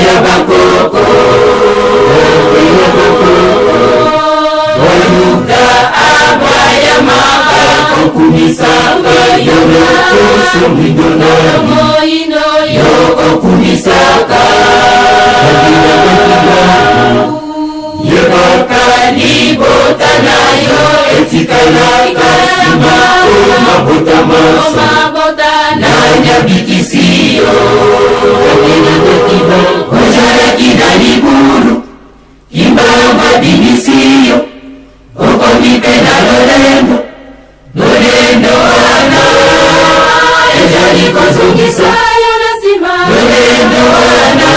ya bakoko, ya bakoko, oluka abayamaka kokumisaka yo lokoso mwindono yo kokumisaka yebaka libota na yo etikalaka nsima o mabota manso nani abikisi yo ozalaki na libulu kimbangu abimisi yo okomi mpe na lolendo lolendo wana ezali kozongisa lolendo wana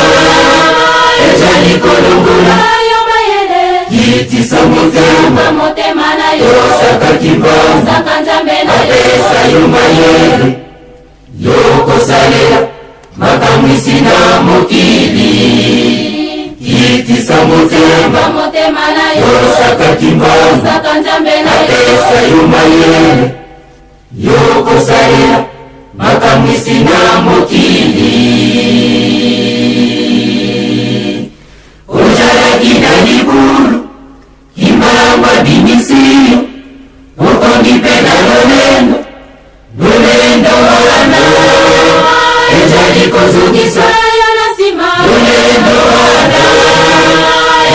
ezali kolongola kitisa motema osaka kimbangu apesa yo mayele yokosalela makamwisi na mokili kitisa motema osaka kimbangu apesa yo mayele yokosalela makamwisi na mokili ozalaki na libulu kimbangu abimisi yo okomi mpe na lolendo lolendo wana ezali kozongisa lolendo wana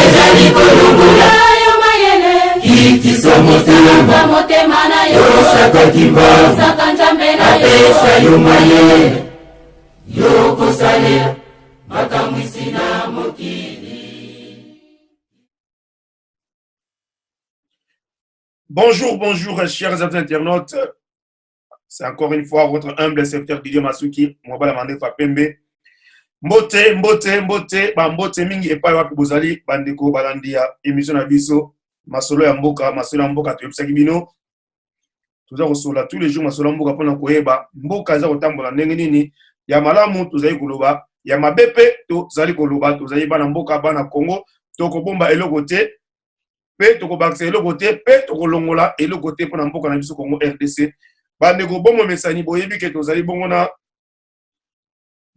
ezali kolongola kitisa motema osaka kimbangu apesa yo mayele yokosalela makamwisi na mokili. Bonjour, bonjour, chers internautes. C'est encore une fois votre humble serviteur Didier Masuki, Mwabala Mandefa Pembe. Mbote, mbote, mbote, ba mbote mingi epai wapi bozali bandeko balandi ya émission na biso masolo ya mboka, masolo ya mboka toyebisaki bino. Toza kosolola tous les jours masolo ya mboka mpona koyeba mboka eza kotambola ndenge nini, ya malamu tozali koloba, ya mabe mpe tozali koloba. Tozali bana mboka, bana Congo, tokobomba eloko te mpe tokobakisa eloko te mpe tokolongola eloko te mpona mboka na biso Congo RDC. Bandeko bomomesani, boyebi ke tozali bongo na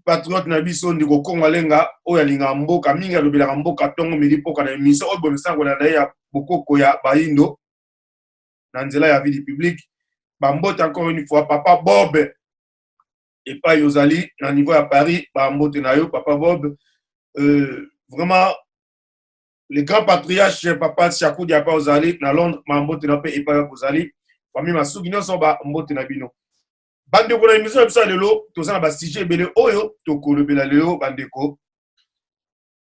patriote na biso ndeko Kongo Alenga oyo alingaka mboka mingi, alobelaka mboka ntongo midi mpoka na émission oyo bomesana kolanda ye ya bokoko ya bayindo na nzela ya vie du public. Bambote encore une fois papa Bob epai ozali na niveau ya Paris, bambote na yo papa Bob. Vraiment le grand patriarche papa Siakoudi apa ozali na Londres, bambote na mpe epai ozali, famille Masuki nyonso bambote na bino. Bandeko, na émission na biso ya lelo toza na basujet ebele oyo tokolobela lelo. Bandeko,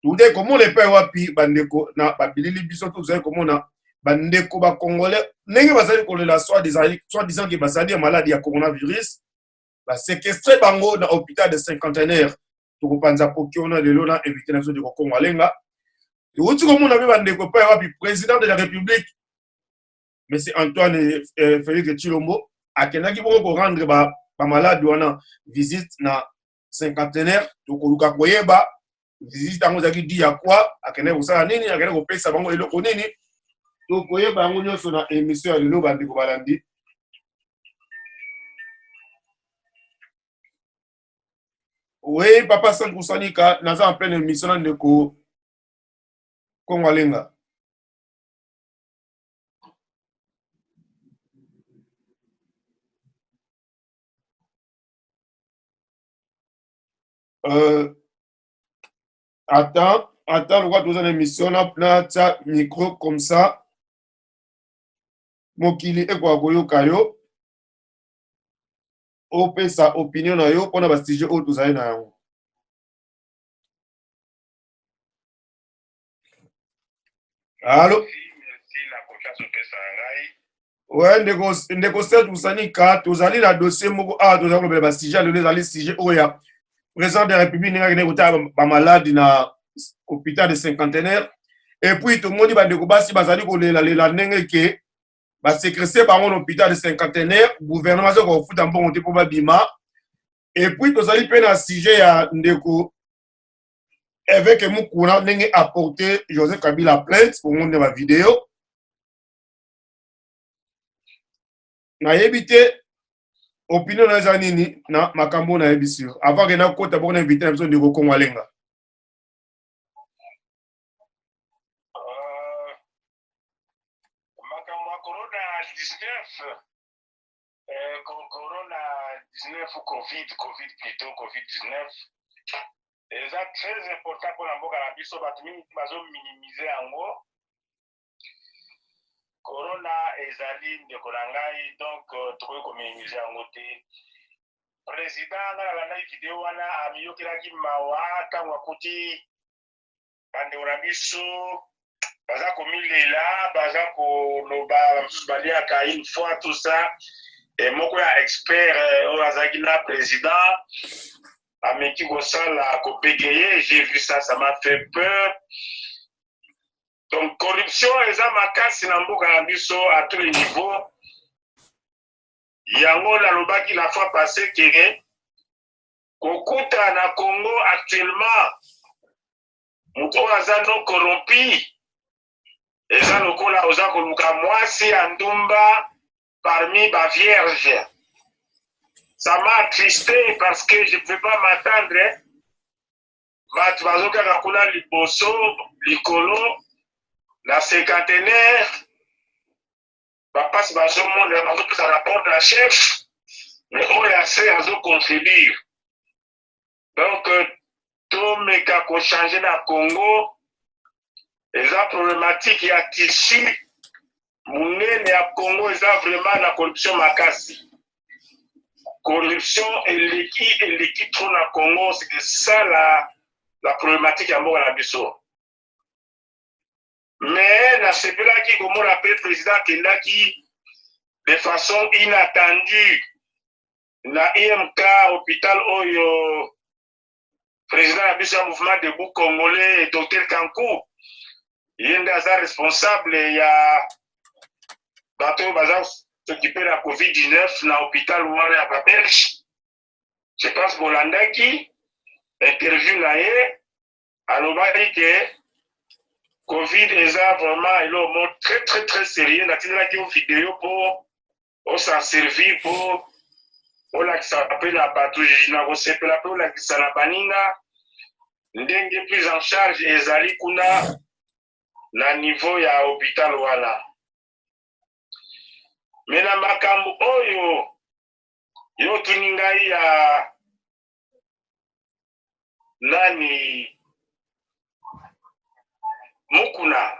tozali komona epai wapi, bandeko, na babilili biso tozali komona bandeko bacongolais ndenge bazali kolela, soit disant ke bazali ya maladi ya coronavirus, baséquestrer bango na hôpital de Cinquantenaire. Tokopanza poki wana lelo na invité na biso ndeko Kongo Alenga. Touti komona mpe, bandeko, epai wapi président de la République, monsieur Antoine Félix Tshilombo, akendaki bongo korendre bamalade wana visite na Cinquantenaire. Tokoluka koyeba visite yango ezalaki di ya kwa, akendaki kosala nini, akendaki kopesa bango eloko nini. Tokoyeba yango nyonso na émission ya lelo, bandeko balandi. Oui, papa Sankusanika, naza en pleine émission na ndeko Kongo Alenga. Attends, attends, lokwa toza na émission, natia micro comme ça mokili ekoka koyoka yo, opesa opinion na yo mpona basujet oyo tozali na yango. Allo? Ouais, ndeko, ndeko Serge Musanika, tozali na dossier moko awa tozali kolobela. Basujet ya lelo ezali sujet oyo ya président de la République, ndenge akende kotala bamaladi na hôpital de Cinquantenaire. Et puis tomoni bandeko basi bazali kolelalela ndenge ke baséquestrer bango na hôpital de Cinquantenaire, gouvernement aza kofuta mbongo te mpo babima. Et puis tozali mpe na sujet ya ndeko évêque Mukuna, ndenge aporter Joseph Kabila plainte bongo nde bavideo. Nayebi te opinion na eza nini na makambo nayebi sur avant ke nakota bongo na invité na biso ndeko Kongo Alenga. 19, corona 19, covid, covid plutôt, covid 19 eza très important mpona mboka na biso. Bato mingi bazominimiser yango. Corona ezali, ndeko na ngai, donc tokoki kominimiser yango te. Président, nga nalandaki video wana, amiyokelaki mawa ntango akuti bandeko na biso baza komilela, baza koloba, bamosusu baliaka une fois, tout ça. E moko ya expert oyo azalaki na président ameki kosala kobégayer. J'ai vu ça, ça m'a fait peur. Donc corruption eza makasi na mboka na biso à tous les niveaux. Yango nalobaki la fois passée ke kokuta na Congo actuellement moto oyo aza non corrompu eza lokola oza koluka mwasi ya ndumba parmi bavierge. Ça m'a attristé parce que je ne pouvais pas m'attendre bato bazokaka kuna liboso likolo na cinquantenaire, bapasi bazomona, bazopesa rapport na chef, mais oyo ase azocontribuer. Donc tomeka kochanger na Congo. Eza problématique ya tissu monene ya Congo, eza vraiment na corruption makasi. Corruption eleki, eleki trop na Congo. C'est ça la problématique ya mboka na biso. Mais nasepelaki komona mpe président akendaki de façon inattendue na IMK, hôpital oyo président na biso ya Mouvement Debout Congolais, docteur Kanku, ye nde aza responsable ya bato oyo baza s'occuper na covid-19 na hôpital wana ya babelge. Je pense bolandaki interview na ye, alobaki ke covid eza vraiment eloko mo très très très sérieux. Natindelaki yo video mpo osan servir mpo olakisa mpe na bato. Na kosepela mpe olakisa na baninga ndenge prise en charge ezali kuna na niveau ya hôpital wana. Me na makambo oyo yo tuni ngai ya nani, Mukuna,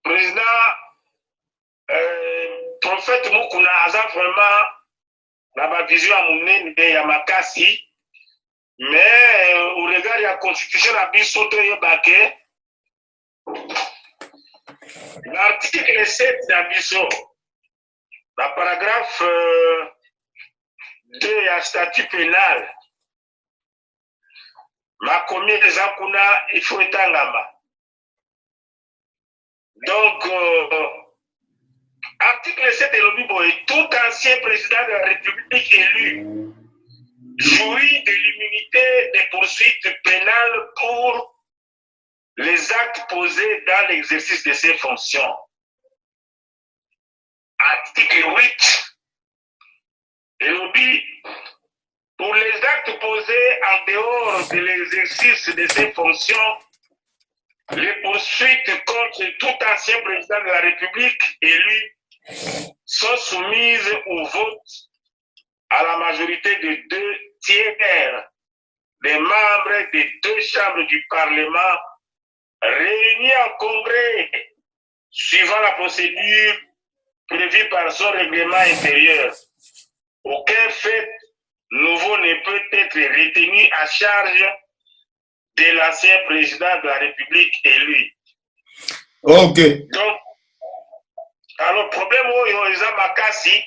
président prophète Mukuna aza vraiment na bavision ya monene ya makasi, mais au regard ya constitution na biso, toyeba ke l'article 7 na biso, na paragraphe 2 ya statut pénal, makomi eza kuna, il faut etangama. Donc article 7 elobi boye: tout ancien président de la République élu jouit de l'immunité des poursuites pénales pour les actes posés dans l'exercice de ses fonctions. Article 8 elobi: pour les actes posés en dehors de l'exercice de ses fonctions, les poursuites contre tout ancien président de la République élu sont soumises au vote à la majorité de deux tiers des membres des deux chambres du Parlement réunis en congrès suivant la procédure prévue par son règlement intérieur. Aucun fait nouveau ne peut être retenu à charge de l'ancien président de la République élu. Donc, alors problème oyo eza makasi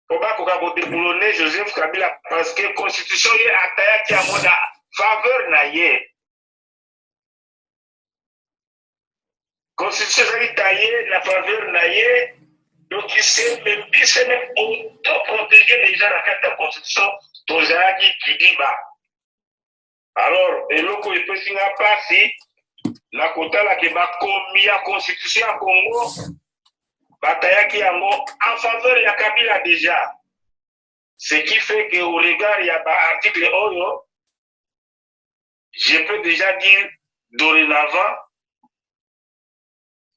po bakoka kodéboulonner Joseph Kabila, parce que constitution ye atayaki yango na faveur na ye. Constitution ezali taillé na faveur na ye, donc il s'est même auto-protégé déjà na kati ya constitution. Tozalaki kidiba. Alors eloko epesi nga mpasi na kotala ke bakomi ya constitution ya Congo batayaki yango en faveur ya Kabila déjà, ce qui fait que au regard ya baarticle oyo, je peux déjà dire dorénavant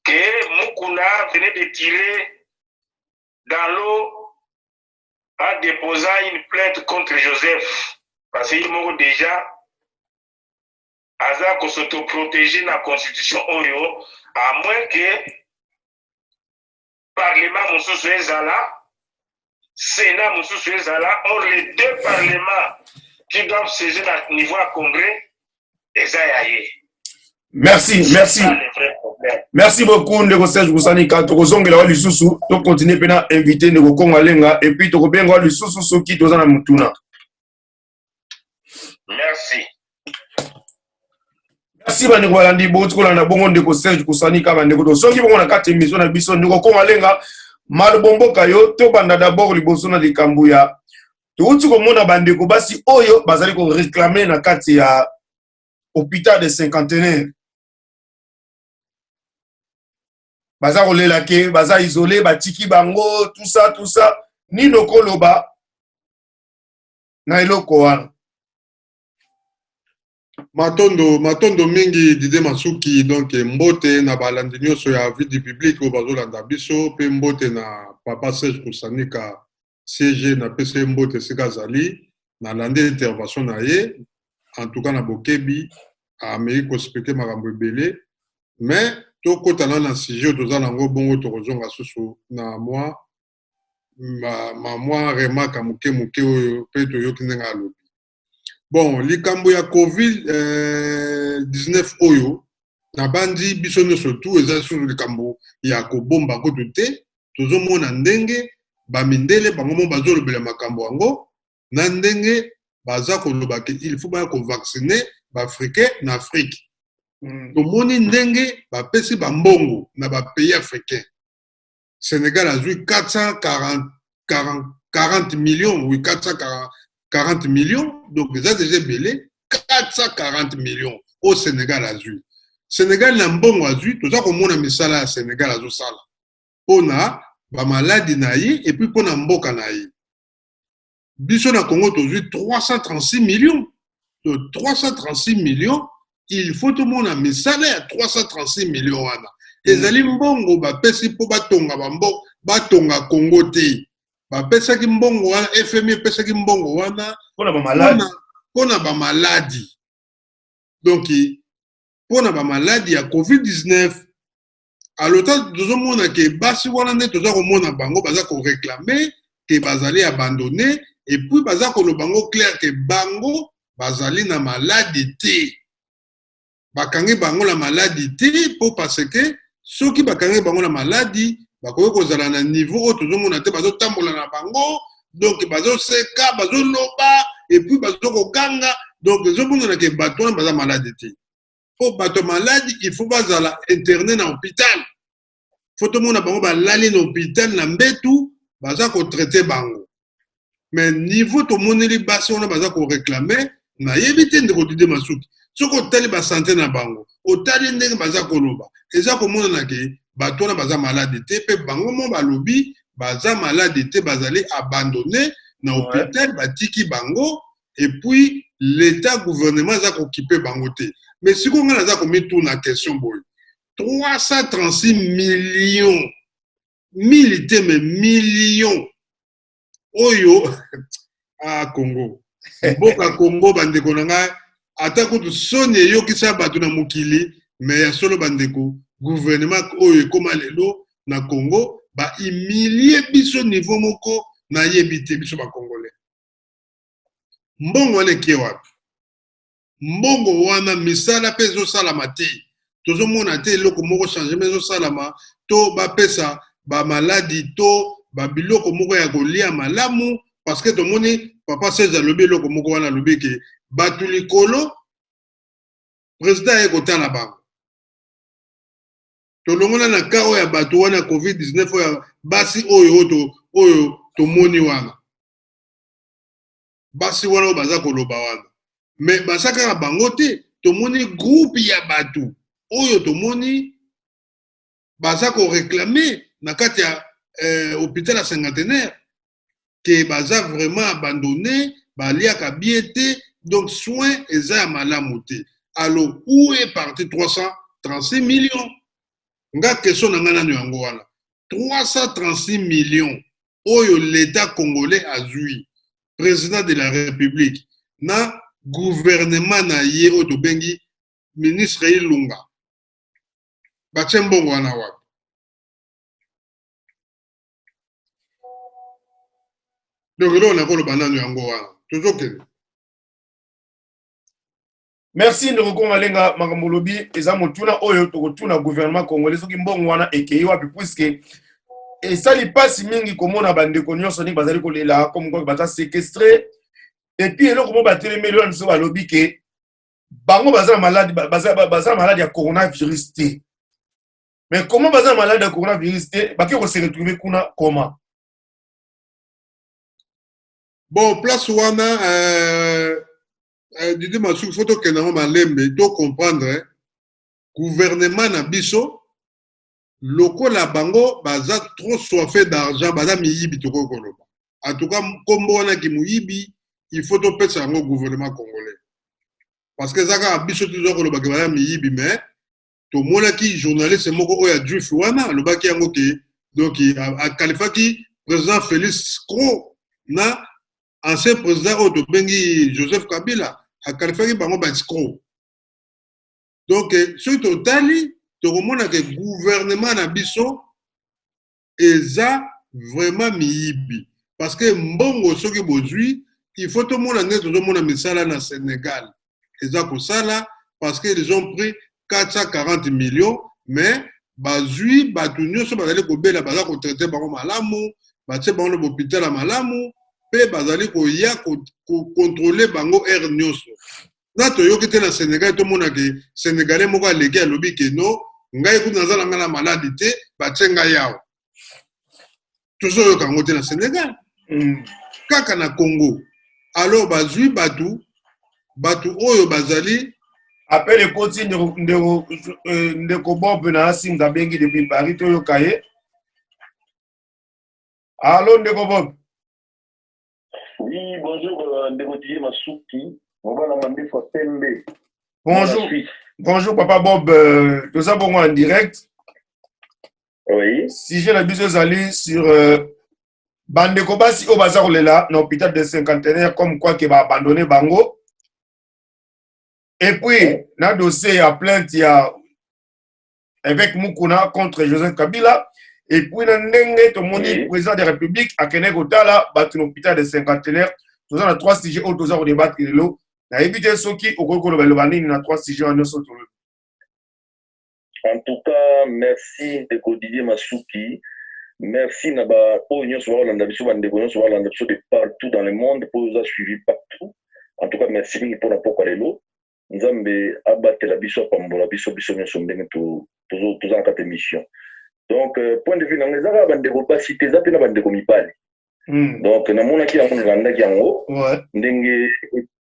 que Que Mukuna venait de tirer dans l'eau en déposant une plainte contre Joseph. Parce qu'il moko déjà aza ko s'autoprotéger na constitution oyo, à moins que parlement mosusu ezala, sénat mosusu ezala. Or les deux parlements qui doivent siéger na niveau ya congrès eza ya ye. Merci, merci. C'est ça le vrai problème. Merci beaucoup, ndeko Serge Kusanika. Tokozongela wa lisusu, tocontinue mpe na invité ndeko Kongo Alenga, et puis tokobenga wa lisusu soki toza na motuna. Merci. Merci, bandeko balandi. Bouti kolanda bongo ndeko Serge Kusanika. Bandeko, tozongi bongo na kati émission na biso. Ndeko Kongo Alenga, malobo mboka yo. Tobanda d'abord liboso na likambo ya touti komona bandeko basi oyo bazali koréclamer na kati ya hôpital de Cinquantenaire. Baza kolela ke baza isolé, batiki bango, tout ça, tout ça. Nini okoloba na eloko wana? Matondo, matondo mingi, Dide Masuki. Donc mbote na balandi nyonso ya Vie du Public oyo bazolanda biso, mpe mbote na papa Serge Kusanika CG. Napesi ye mbote esika azali. Nalandi intervention na ye, en tout cas na bokebi, ameki koexpliquer makambo ebele. Mais tokɔta na sujet oyo toza nango. Bongo tokozonga susu na mwa ma mwa remarque ya moke moke oyo mpe toyoki ndenge alobi. Bon, likambo ya COVID 19 oyo nabandi biso nyonso tu, eza susu likambo ya kobomba kutu te. Tozomona ndenge bamindele bango mo bazolobela makambo yango, na ndenge baza koloba ke il faut baya kovacciner baafricain na Afrique. Tomoni ndenge bapesi bambongo na bapays africain. Sénégal azwi 440 40, 40 millions, oui, 440 millions. Donc eza déjà ebele, 440 millions au Sénégal azwi. Sénégal na mbongo azwi, toza komona misala ya Sénégal azosala mpona bamaladi na ye et puis mpona mboka na ye. Biso na Congo tozwi 336 millions. Donc 336 millions, il faut tomona misala ya 336 millions wana. Ezali mbongo bapesi mpo batonga bambo, batonga Congo te. Bapesaki mbongo wana, FMI epesaki mbongo wana mpona bamaladi. Mpona bamaladi, donc mpona bamaladi ya COVID-19. Alors tozomona ke basi wana nde toza komona bango baza koréclamer ke bazali abandonné, et puis baza koloba bango clair ke bango bazali na maladi te, bakangi bango na maladi te, mpo parce que soki bakangi bango na maladi, bakoki kozala na niveau oyo tozomona te. Bazotambola na bango, donc bazoseka, bazoloba et puis bazokoganga. Donc ezomonana ke bato wana baza maladi te, mpo bato ya maladi, il faut bazala interné na hôpital, faut tomona bango balali na hôpital na mbetu, baza kotraiter bango. Mais niveau tomoneli basi wana baza koréclamer, nayebi te, ndeko Dide Masuki, soki otali basanté na bango, otali ndenge baza koloba, eza komonana ke bato wana baza maladi te. Mpe bango mo balobi baza maladi te, bazali abandonné na hôpital, batiki bango, et puis l'état, gouvernement aza kokipe bango te. Mais sikoyo ngai naza komituna question boye: 336 millions, mille te, mais millions oyo, ah Congo, mboka Congo, bandeko na ngai, ata kutu soni eyokisa bato na mokili. Mais ya solo, bandeko, gouvernement oyo ekóma lelo na Congo bahumilier biso niveau moko nayebi te. Biso bacongolais, mbongo wana ekie wapi? Mbongo wana, misala mpe ezosalama te. Tozomona te eloko moko changement ezosalama, to bapesa bamaladi to babiloko moko ya kolia malamu. Parce que tomoni papa Serge alobi eloko moko wana, alobi ke bato likolo, président aye kotala bango. Tolongola na ka oyo ya bato wana ya COVID-19, oyo basi oyo oyo tomoni wana, basi wana oyo baza koloba wana. Mais baza kaka bango te. Tomoni groupe ya bato oyo tomoni baza koréclamer na kati ya hôpital ya Cinquantenaire ke baza vraiment abandonné, baliaka bien te, donc soin eza ya malamu te. Alors où est parti 336 millions? Nga question na nga nanu yango wana. 336 millions oyo l'Etat congolais azui, president de la Republique na gouvernement na ye oyo tobengi ministre Ilunga, batie mbongo wana wapi? Donc eloko nakoloba nanu yango wana, tozokende. Merci ndeko Kongo Alenga, makambo olobi eza motuna oyo tokotuna gouvernement congolais soki mbongo wana ekei wapi, puisque esali mpasi mingi komona bandeko nyonso ndenge bazali kolela comme quoi baza séquestré. Et puis eloko moko batelemeli wana, biso balobi ke bango baza na maladi, baza na maladi ya coronavirus te. Mais comment baza na maladi ya coronavirus te, bake ko se retrouver kuna comment? Bon, place wana Didi Masuki, faut tokende yango malembe, to comprendre gouvernement na biso lokola bango baza trop soife d'argent, baza miyibi, tokoki koloba. En tout cas nkombo wana ki moyibi, il faut topesa yango gouvernement congolais, parce que eza kaka biso toza koloba ke baza miyibi. Mais tomonaki journaliste moko oyo ya juif wana alobaki yango ke donc akalifaki président Félix Cro na ancien président oyo tobengi Joseph Kabila, akalifaki bango ba escroc. Donc soki totali, tokomona ke gouvernement na biso eza vraiment miyibi, parce que mbongo soki bozwi, il faut tomona ndenge tozomona misala na Sénégal eza kosala, parce que ils ont pris 440 millions, mais bazwi bato nyonso bazali kobela, baza kotraite bango malamu, batie bango na bopital ya malamu, mpe bazali koya kocontrôle bango heure nyonso. Na toyoki te na Sénégal, tomona ke Sénégalais moko aleki alobi ke no, ngai kutu naza na ngai na maladi te, batie ngai awa. Tozoyoka yango te na Sénégal. Kaka na Congo. Alors bazwi bato oyo bazali Appel ekoti, ndeko Bob na Asimba abengi depuis Paris, toyoka ye. Allo, ndeko Bob. Oui, bonjour, ndeko Didier Masuki, mobala mandefu pembe. Bonjour. Bonjour papa Bob, toza bongo en direct. Oui. Sujet na biso ezali sur bandeko basi oyo baza kolela na hôpital de Cinquantenaire, comme quoi ke baabandonne bango. Et puis na dossier ya plainte ya évêque Mukuna contre Joseph Kabila, et puis na ndenge tomoni président de la République akende kotala bato na hôpital de Cinquantenaire. Toza na trois sujets oyo toza kodébattre lelo. Nayebi te soki okoki koloba eloba nini na trois sujets wana nyonso tolobi. En tout cas, merci ndeko Didier Masuki. Merci na ba oyo nyonso baolanda biso, bandeko nyonso baolanda biso de partout dans le monde, mpo oza suivi partout. En tout cas, merci mingi mpona pokwa lelo. Nzambe abatela biso, apambola biso, biso nyonso ndenge toza na kati émission. Donc point de vue na nga eza kaka bandeko basi te, eza mpe na bandeko mibali. Donc namonaki yango, nalandaki yango ndenge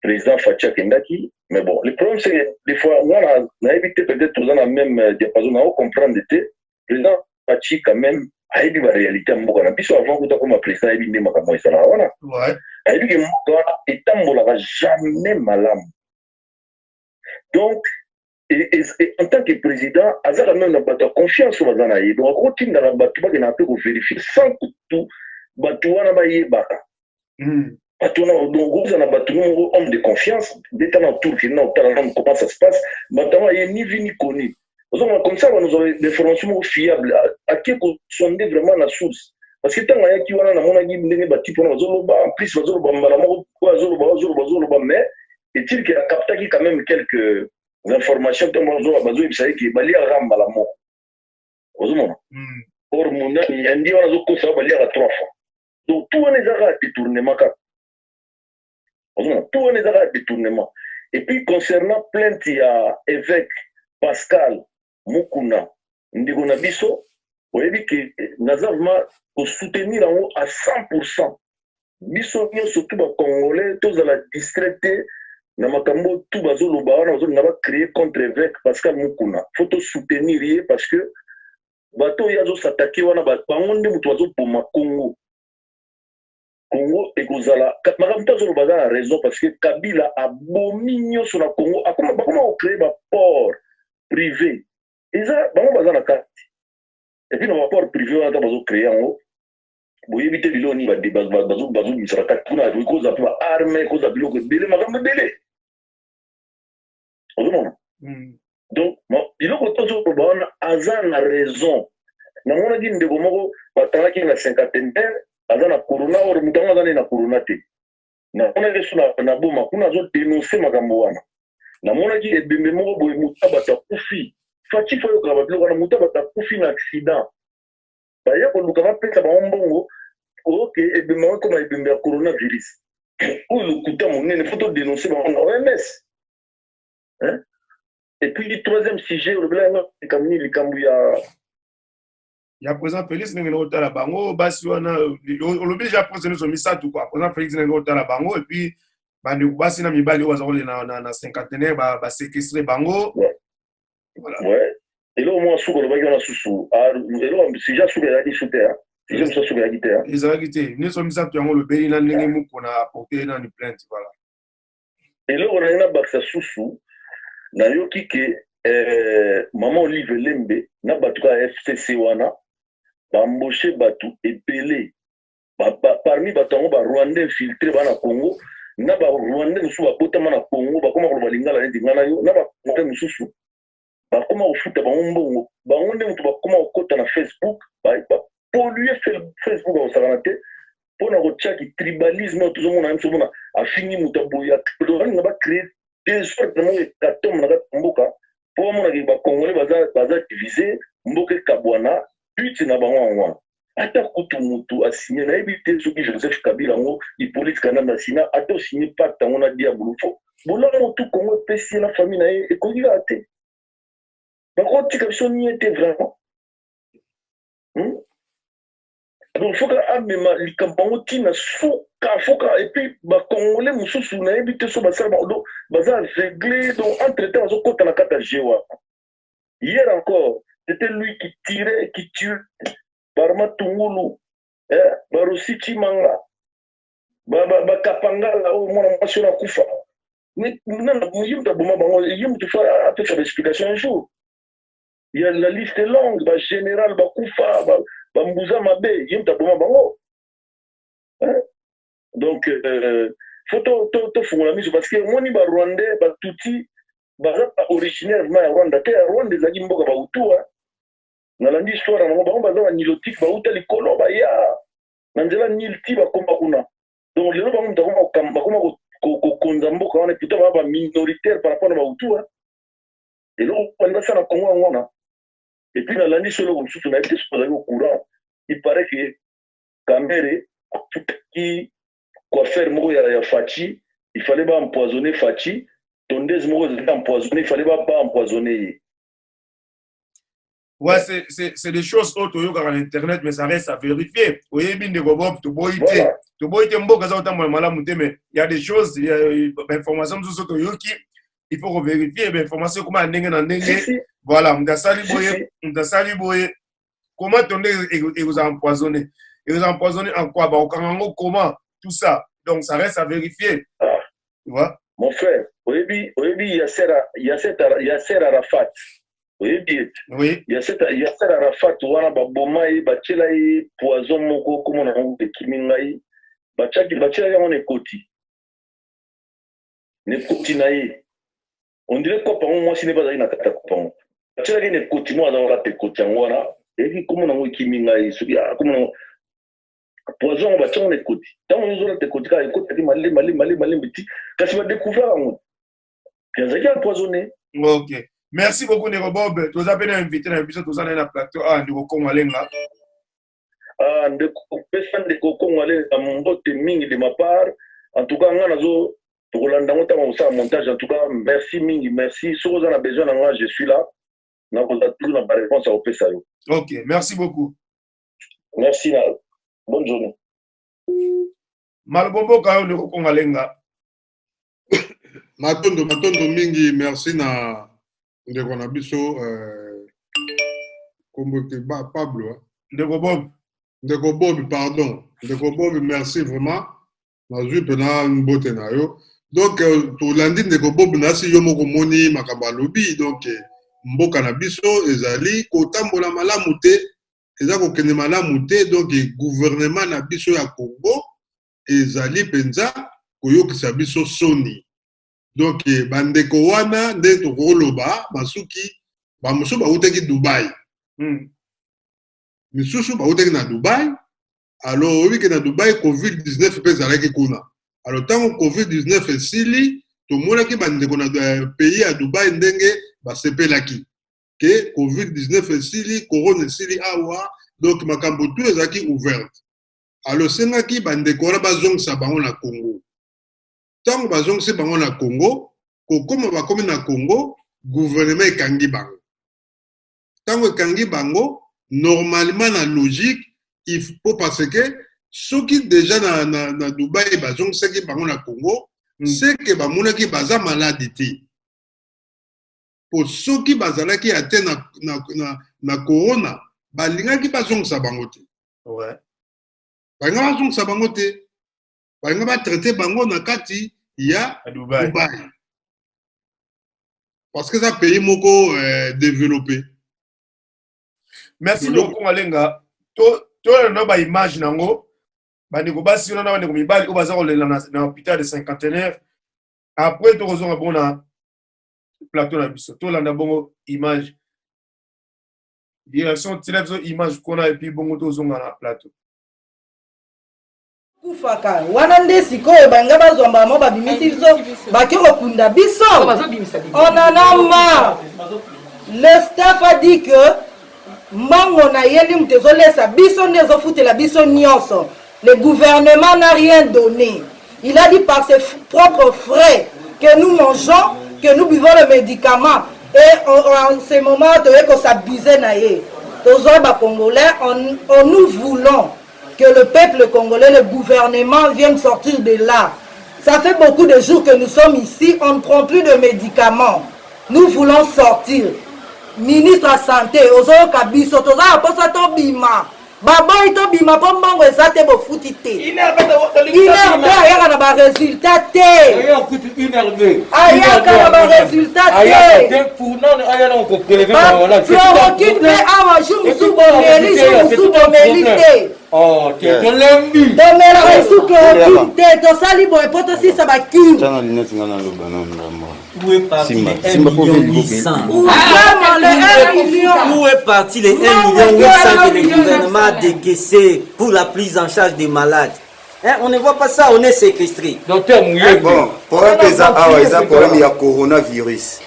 président Fatshi akendaki. Mais bon, le problème, c'est que des fois nga nayebi te, peut-être toza na même diapason, nao comprendre te. Président Fatshi quand même ayebi baréalité ya mboka na biso. Avant kuta koma président, ayebi nde makambo ezalaka wana. Ayebi ke mboka wana etambolaka jamais malamu. Donc et en tant que président, aza quand même na bato ya confiance oyo baza na ye. Donc akotindaka bato bakendaka mpe kovérifier sans kutu bato wana bayebaka. Bato wana, donc oza na bato moko homme de confiance, beta na tour, kende na otala nanu comment ça se passe. Bato yango aye ni vu ni connu, ozomona comme ça banozwa l'information moko fiable, ake kosonde vraiment na source. Parce que ntango ayaki wana, namonaki ndenge batype wana bazoloba. En plus bazoloba mbala moko, oyo azoloba, azoloba, azoloba, mais est-il que acaptaki quand même quelques informations. Ntango bazoloba, bazoyebisa ye ke baliaka mbala moko, ozomona. Or monani andi wana azokosa, baliaka trois fois. Donc tout wana eza kaka détournement kaka, ozomona, tout wana eza kaka détournement. Et puis concernant plainte ya évêque Pascal Mukuna, ndeko na biso, oyebi ke naza vraiment kosoutenir yango à 100. Biso nyonso tu bacongolais tozala distrait te na makambo tu bazoloba wana, bazolinga bacréer contre évêque Pascal Mukuna. Faut tosoutenir ye, parce que bato oyo azosatake wana, bango nde moto bazoboma Congo. Congo ekozala makambo te. Azoloba aza na raison, parce que Kabila abomi nyonso na Congo. Bakoma kocréer baport privé, eza bango baza na kati. Et puis na baport privé wana, ata bazocréer yango, boyebi te biloko nini bazobimisa na kati kuna. Ekozala mpe baarmes, ekozala biloko ebele, makambo ebele, ozomona. Donc biloko tozoloba wana, aza na raison. Namonaki ndeko moko batangaki na Cinquantenaire, aza na corona, or moto yango aza nde na corona te. Namonaki so na Boma kuna, azodénoncer makambo wana. Namonaki ebembe moko boye, moto ya bato akufi. Fatshi, faut ayokaka babiloko wana. Moto ya bato akufi na accident, baya koluka bapesa bango mbongo. Oke, ebembe yango ekoma ebembe ya coronavirus. Oyo lokuta monene, faut todénoncer bango na OMS, hein? Et puis troisième sujet, olobela yango, likambo nini? Likambo ya Ya président Félix, ndenge otala bango basi wana. Olobi déjà président nyonso misato quoi. Président Félix, ndenge otala bango, et puis bandeko basi na mibali oyo baza kolela na Cinquantenaire, baséquestrer bango. Voilà. Ouais, eloko mwa suka olobaki wana susu, eloko sujet suka ezalaki su te. Sujet mosusu suka ezalaki te. Ezalaki te. Nyonso misato yango olobeli, na ndenge moko na apporte nani plainte, voilà. Eloko na ngai nabakisa susu, nayoki ke mama Olive Lembe na bato kaka FCC wana baembaucher bato ebele. Parmi bato yango, Barwandais infiltré baa na Congo, na Barwandais mosusu babotama na Congo, bakoma koloba lingala neti ngai na yo, na Bacongolais mosusu bakoma kofuta bango mbongo. Bango nde moto bakoma kokɔta na Facebook, bapolluer Facebook, akosakana te mpona kotiaki tribalisme oyo tozomona. Biso mona afingi moto aboye, balinga bacréer désordre moko, hécatombe na kati ya mboka, mpo bamonaki Bacongolais baza divisé, mboka ekabwana. But na bango yango wana. Ata kutu mutu asigner, nayebi te soki Joseph Kabila yango, Hippolyte Kanambe asigner, ata osigner pacte yango na diabolo, faut bolamu tu Kongo epesi ye na famille na ye ekoki kaka te. Bakotika biso nie te vraiment, Donc faut que amema likambo yango ntina suka, faut que. Et puis Bacongolais mosusu, nayebi te so basala, donc baza aveuglé. Donc entre temps bazokɔta na kati ya jeu wana. Hier encore, c'était lui qui tirait, qui tue Barma Tungulu, eh, Barosi Chimanga, Bakapangala oyo mwana mwasi oyo akufa. Ye moto aboma bango, ye moto faut apesa baexplication un jour. Il y a la liste est longue, bagénéral bakufa, bambuza mabe, ye moto aboma bango, hein? Donc faut tofungola miso, parce que omoni Barwandais, Batutsi baza originaire vraiment ya Rwanda te. Ya Rwanda ezalaki mboka Bahutu. Nalandi histoire na bango, bango baza banilotique, bauta likolo, baya na nzela Nil ti bakoma kuna. Donc lelo bango moto bakoma kokonza mboka wana, pourtant baa baminoritaire par rapport na Bahutu. Eloko balingi basala na Kongo yango wana. Et puis nalandi so eloko mosusu, nayebi te soki bazalaki au courant, il paraît que Kamerhe afutaki coiffeur moko ya Fatshi, il fallait baempoisonner Fatshi. Tondeuse moko ezalaki empoisonné, il fallait baempoisonner ye. Ouais, c'est des choses oyo toyokaka na internet, mais ça reste à vérifier. Oyebi, ndeko Bob, toboyi te, toboyi te mboka eza kotambola malamu te, mais il y a des choses, bainformation mosusu toyoki, il faut kovérifier. Bainformation ekoma ya ndenge na ndenge. Voilà, moto asali boye, moto asali boye. Comment tondeuse ekozala empoisonné? Ekozala empoisonné en quoi? Bakokanga yango comment? Tout ça, donc ça reste à vérifier. Ah. Tu vois? Mon frère, oyebi Yasser Arafat, oyebi ye? Oui. Yasser Arafat wana, baboma ye, batiela ye poison moko, komona yango ekimi ngai. Batielaki yango na ekoti, na ekoti na ye. On dirait kopa yango, mwasi nde bazalaki na kati ya kopa yango, batielaki na ekoti moko, aza kata ekoti yango wana. Eyaki, komona yango ekimi ngai, soki komona yango, poison yango batia yango na ekoti. Ntango nyonso olata ekoti kaka, ekotaki malembe, malembe, malembe, malembe ti kasi badécouvrir yango, azalaki empoisonné. Ok, merci beaucoup, ndeko Bob. Toza mpe na invité na biso, toza na ye na plateau awa, ndeko Kongo Alenga. Ah, ndeko, pesa ndeko Kongo Alenga mbote mingi de ma part. En tout cas nga nazo tokolanda yango ntango kosala montage. En tout cas merci mingi, merci. Soki oza na besoin na nga, je suis là, nakozala toujours na baréponse ya kopesa yo. Ok, merci beaucoup. Merci na bonne journée. Malobo mboka oyo, ndeko Kongo Alenga. Matondo, matondo mingi. Merci na ndeko na biso, kombo te Pablo. Ndeko Bob. Ndeko Bob, pardon, ndeko Bob, merci vraiment. Nazwi mpena mbote na yo. Donc tolandi ndeko Bob nasi, yo moko omoni makambo alobi. Donc mboka na biso ezali kotambola malamu te. eza kokende malamu te. Donc gouvernement na biso ya Congo ezali mpenza koyokisa biso soni. Donc bandeko wana nde tokoloba basuki, bamosusu bautaki Dubai, misusu bautaki na Dubai. Alors oyebi ke na Dubai COVID-19 mpe ezalaki kuna. Alors ntango COVID-19 esili, tomonaki bandeko na pays ya Dubai ndenge basepelaki ke COVID-19 esili, corona esili awa. Donc makambo tu ezalaki ouverte. Alors esengaki bandeko wana bazongisa bango na Congo. Ntango bazongisi bango na Congo, kokoma bakomi na Congo, gouvernement ekangi bango. Ntango ekangi bango, normalement na logique, il faut, parce que soki déjà na Dubai bazongisaki bango na Congo, c'est que bamonaki baza malade te. Po soki bazalaki ate na corona, balingaki bazongisa bango te. Balinga bazongisa bango te, balinga batraite bango na kati ya Dubai, Dubai. Parce que eza pays moko développé. Merci ndeko Alenga. Tolanda baimage nango, bandeko basi wana na bandeko mibali oyo baza kolela na hôpital de Cinquantenaire. Après tokozonga bongo na plateau na biso. Tolanda bongo image, direction tiela biso image kuna, et puis bongo tozonga na plateau. Kufaka wana nde sikoyo balinga bazwa mbala babimisi biso, bake kokunda biso. On en a marre. Le staff a dit que mbongo na ye nde moto ezolesa biso, nde ezofutela biso nyonso. Le gouvernement n'a rien donné. Il a dit par ses propres frais que nous mangeons, que nous buvons le médicament. Et en ce moment toye kos'abuser na ye. Tozwa bacongolais, on nous voulons que le peuple congolais, le gouvernement vienne sortir de là. Ça fait beaucoup de jours que nous sommes ici, on ne prend plus de médicaments. Nous voulons sortir. Ministre ya Santé, ozoyoka biso, toza na mposa tobima. Baboyi tobima mpo mbongo eza te, bofuti te. INRB ayaka na baresultat te, ayaka na baresultat te. Chloroquine mpe awa, jour mosusu bomeli, jour mosusu bomeli te. Tomelaka lisusu chloroquine te. Tosali boye mpo tosisa bacure. Tana lunette nga naloba na ndambo. Où est parti Simba, les 1 Simba, million pour 800? Vraiment, le 1 million. Où est parti les 1 million 800 que le gouvernement a décaissé pour la prise en charge des malades? Hein, on ne voit pas ça, on est séquestré. Docteur Muyembe. Bon, problème eza awa, eza problème ya coronavirus.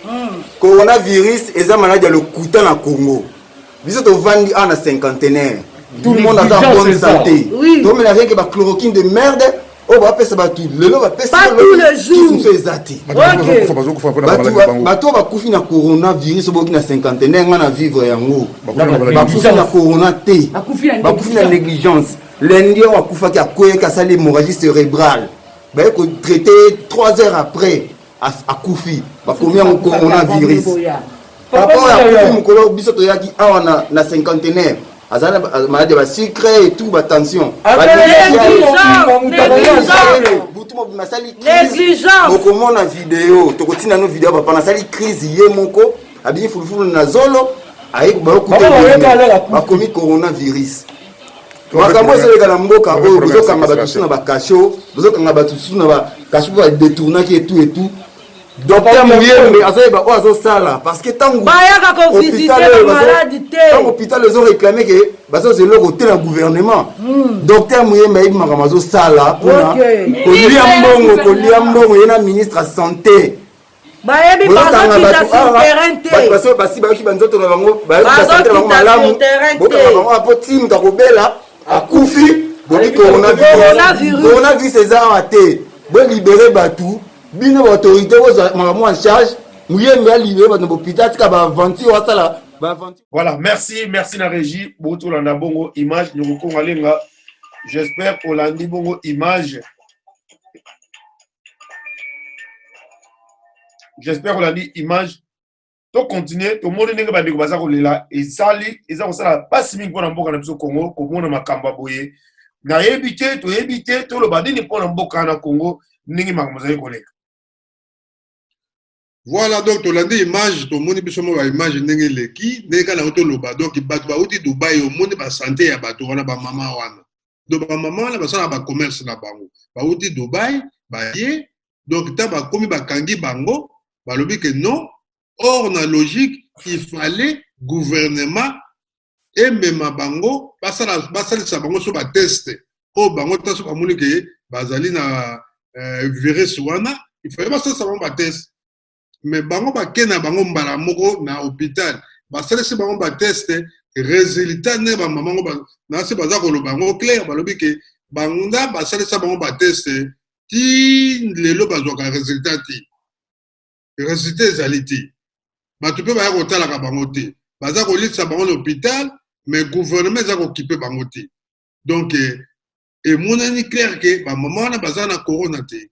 Coronavirus eza maladi ya lokuta na Congo. Biso tovandi awa na Cinquantenaire, tout le monde aza en bonne santé. Tomela rien que bachloroquine de merde oyo bapesa bato lelo, bapesa Pas tous les jours. mosusu eza te. Ok. Bazokufa mpona maladi bango. Bato oyo bakufi na coronavirus oyo boki na Cinquantenaire, nga na vivre yango, Bakufi na maladi. bakufi na corona te, Bakufi na bakufi na négligence. Lundi oyo akufaki, akweyaki, asali hémorragie cérébrale, baye kotraite 3 heures après, akufi, bakomi yango coronavirus. Papa oyo akufi mokolo biso toyaki awa na Cinquantenaire, azali na maladi ya basucre et tout, batension. Butu mobima asali crise. Négligence. Bokomona video, tokotinda no video. Papa nasali crise, ye moko abimi fulufulu na zolo, aye bayokuta Papa, bayoka alala akufi. bakomi coronavirus. Makambo ezoleka na mboka oyo, bozokanga bato susu na bacachot, bozokanga bato susu na bacachot mpo badetournaki etu etu. Docteur Muyembe azoyeba oyo azosala, parce que ntango Bayaka kovisite bamaladi te. Ntango hôpital ezoréclame ke bazozwa eloko te na gouvernement, docteur Muyembe ayebi makambo azosala mpona kolia mbongo, kolia mbongo ye na ministre ya Santé. Bayebi, bazokita sur terrain te. Bato basi bayoki banzoto na bango, bayoki basante na bango Bazokita malamu. sur terrain te. Bokanga bango apo ti moto akobela, akufi, bobi coronavirus. Coronavirus. Coronavirus eza awa te. Bolibere bato, bino baautorité bozwa makambo en charge. Muyembe alibere bato na bahôpital, atika baaventure, asala baaventure. Voilà, merci, merci na régie. Botolanda bongo image Nyoko Alenga. J'espère olandi bongo image. J'espère olandi image. To continuer, tomoni ndenge bandeko baza kolela, ezali eza kosala pasi mingi mpona mboka na biso Congo komona makambo ya boye. Nayebi te, toyebi te toloba nini mpona mboka na Congo, ndenge makambo ezali koleka. Voilà, donc tolandi image, tomoni biso mo ba image ndenge eleki, ndenge kaka nango toloba. Donc bato bauti Dubai, omoni ba santé ya bato wana, ba mama wana. Donc ba mama wana basala ba commerce na bango. Bauti Dubai, baye, donc ntango bakomi bakangi bango, balobi que non, or na logique, il fallait gouvernement emema bango basala basalisa bango so bateste oyo bango ta so bamoni ke bazali na euh, virus wana il fallait basalisa bango bateste mais bango bake na bango mbala moko na hôpital basalisi bango bateste résultat nde bamama ngo nase baza koloba yango clair balobi ke banda basalisa bango bateste ti lelo bazwaka résultat te Resultat ezali te. Bato mpe baya kotalaka bango te. Baza kolitisa bango na hôpital, mais gouvernement eza kokipe bango te. Donc eh, emonani clair ke ba mama wana baza na corona te.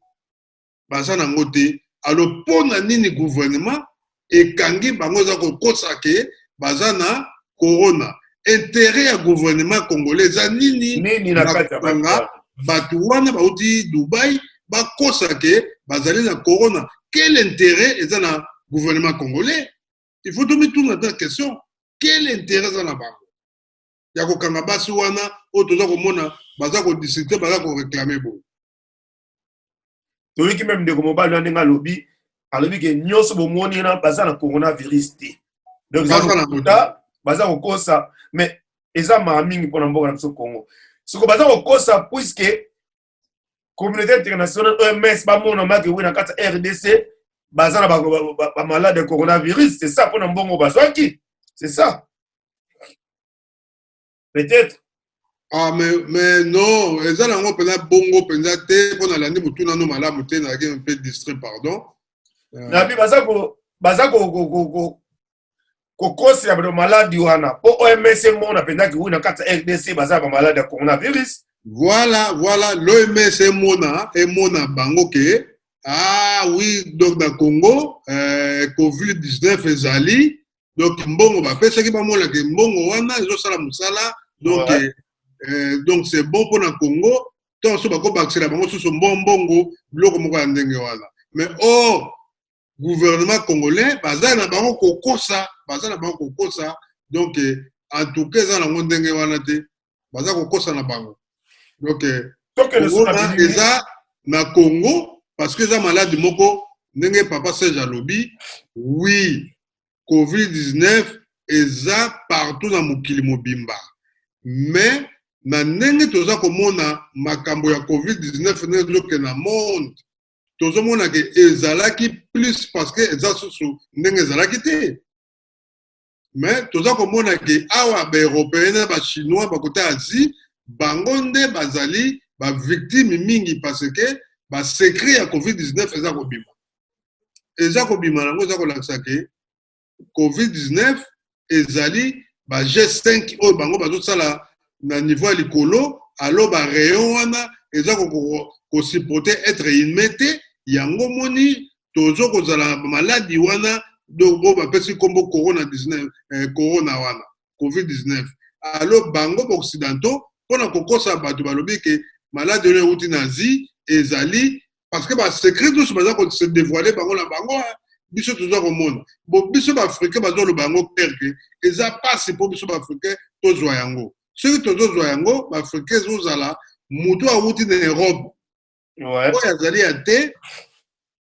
Baza na yango te. Alors mpo na nini gouvernement ekangi bango eza kokosa ke baza na corona? Intérêt ya gouvernement congolais eza nini? Nini na kati ya bato bato wana bauti Dubai bakosa ke bazali na corona quel intérêt eza na gouvernement congolais il faut tomituna ta question quel intérêt eza na bango ya kokanga basi wana oyo toza komona baza kodiscute baza koreklame boye toyoki meme ndeko mobali wana ndenge alobi alobi ke nyonso bomoni wana baza na coronavirus te donc baza kokosa mais eza mawa mingi mpona mboka na biso congo soko baza kokosa puiske communauté internationale oms bamona make wi na kati ya rdc baza na bamalade ya coronavirus c'est ça mpona mbongo bazwaki c'est ça peut-être ah mais, mais non eza nango mpenza bongo mpenza te mpo nalandi motuna no malamu te nazalaki un peu distrait pardon euh. nabi baza ko baza ko kokosela bato maladi wana mpo oms emona mpenza kiwi na kati ya rdc baza ba maladi ya coronavirus voilà voilà l'oms emona emona bango ke ah oui donc na congo euh, covid 19 ezali donc mbongo bapesaki bamona ke mbongo wana ezosala mosala donc ouais. euh, donc c'est bon mpo na congo to so bakobakisela bango susu mbombongo biloko moko ya ndenge wana mais or gouvernement congolais baza na bango kokosa baza na bango kokosa donc eh, en tout cas eza nango ndenge wana te baza kokosa na bango donc eh, corona eza na congo parce que eza maladi moko ndenge papa serge alobi oui covid-19 eza partout na mokili mobimba mais na ndenge toza komona makambo ya covid-19 ndenge ezokende na monde tozomona ke ezalaki plus parce que eza susu ndenge ezalaki te mais toza komona ke awa baeuropéen na bachinois bakota asie bango nde bazali bavictime mingi parce que basecret ya covid-19 eza kobima eza kobima yango eza kolakisa ke Covid-19 ezali ba G5 oyo bango bazosala na niveau ya likolo alors ba rayon wana eza ko supporter être humain te yango moni tozo kozala maladi wana donc oyo bapesi nkombo corona 19 eh, corona wana covid 19 alors bango baoccidentaux mpo na kokosa bato balobi ke maladi oyo euti na asie ezali parce que ba secret nyonso baza ko se dévoiler bango na bango biso toza komona bo biso baafricain bazoloba yango clair ke eza mpasi mpo biso baafricain tozwa yango soki tozozwa yango baafricain ezozala moto awuti na europe oyo azali ya te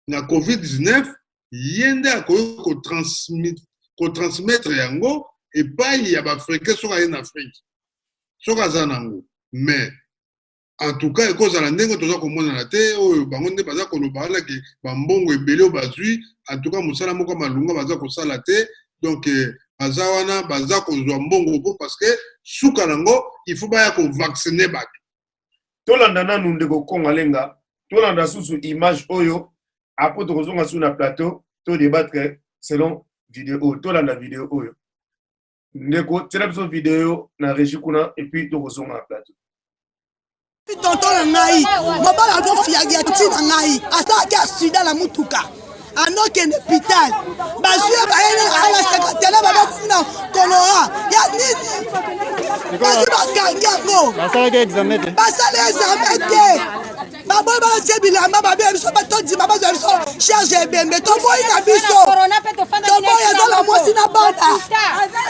na covid-19 ye nde akoki kotransmettre yango epai ya baafricain soki aye na afrique soki aza nango mais En tout cas ekozala ndenge toza komonana te oyo bango nde baza koloba wana ke bambongo ebele oyo bazwi en tout cas mosala moko malunga baza kosala te donc eh, baza wana baza kozwa mbongo po parce que suka nango il faut baya kovaccine bato tolanda nanu ndeko kongo alenga tolanda susu image oyo apres tokozonga susu na plateau to débattre selon video oyo tolanda video oyo ndeko tiela biso video na régie kuna epuis tokozonga na plateau tonton na ngai mobali azofiagia ntina ngai asalaki asida na motuka anokende hôpital bazwi ye bayene ala sekretele babakomi na kolora ya nini Basi bakangi yango. Basalaki examen te. Basali examen te. Baboyi batie bilamba babe biso batondima bazwa biso charge ebembe toboyi na biso. Toboyi aza na mwasi na bana.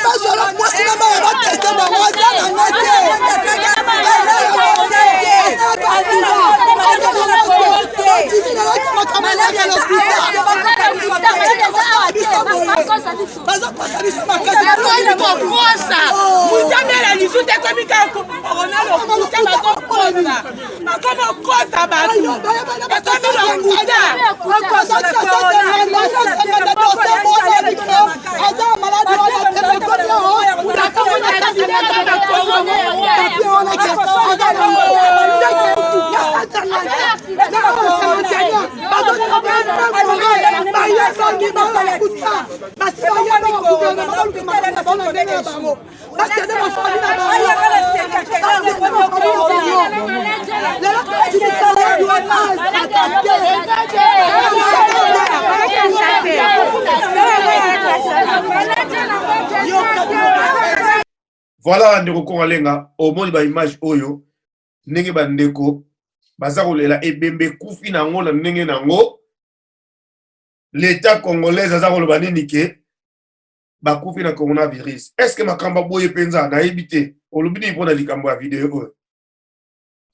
Bazwa na mwasi na bana bateste bango aza na nga te. Bazokosa biso makasi. Kokosa. Mutamela lisusu te komi kaka corona lokuta bazokosa. Bakomi kokosa bato. Bakomi lokuta. Aza maladi wana Voilà ndeko Kongalenga, omoni ba image oyo ndenge ba ndeko baza kolela ebembe ekufi na yango na ndenge na yango. L'État congolais aza koloba nini ke bakufi na coronavirus? Est-ce que makambo ya boye mpenza nayebi te. Olobi nini mpo na likambo ya video oyo?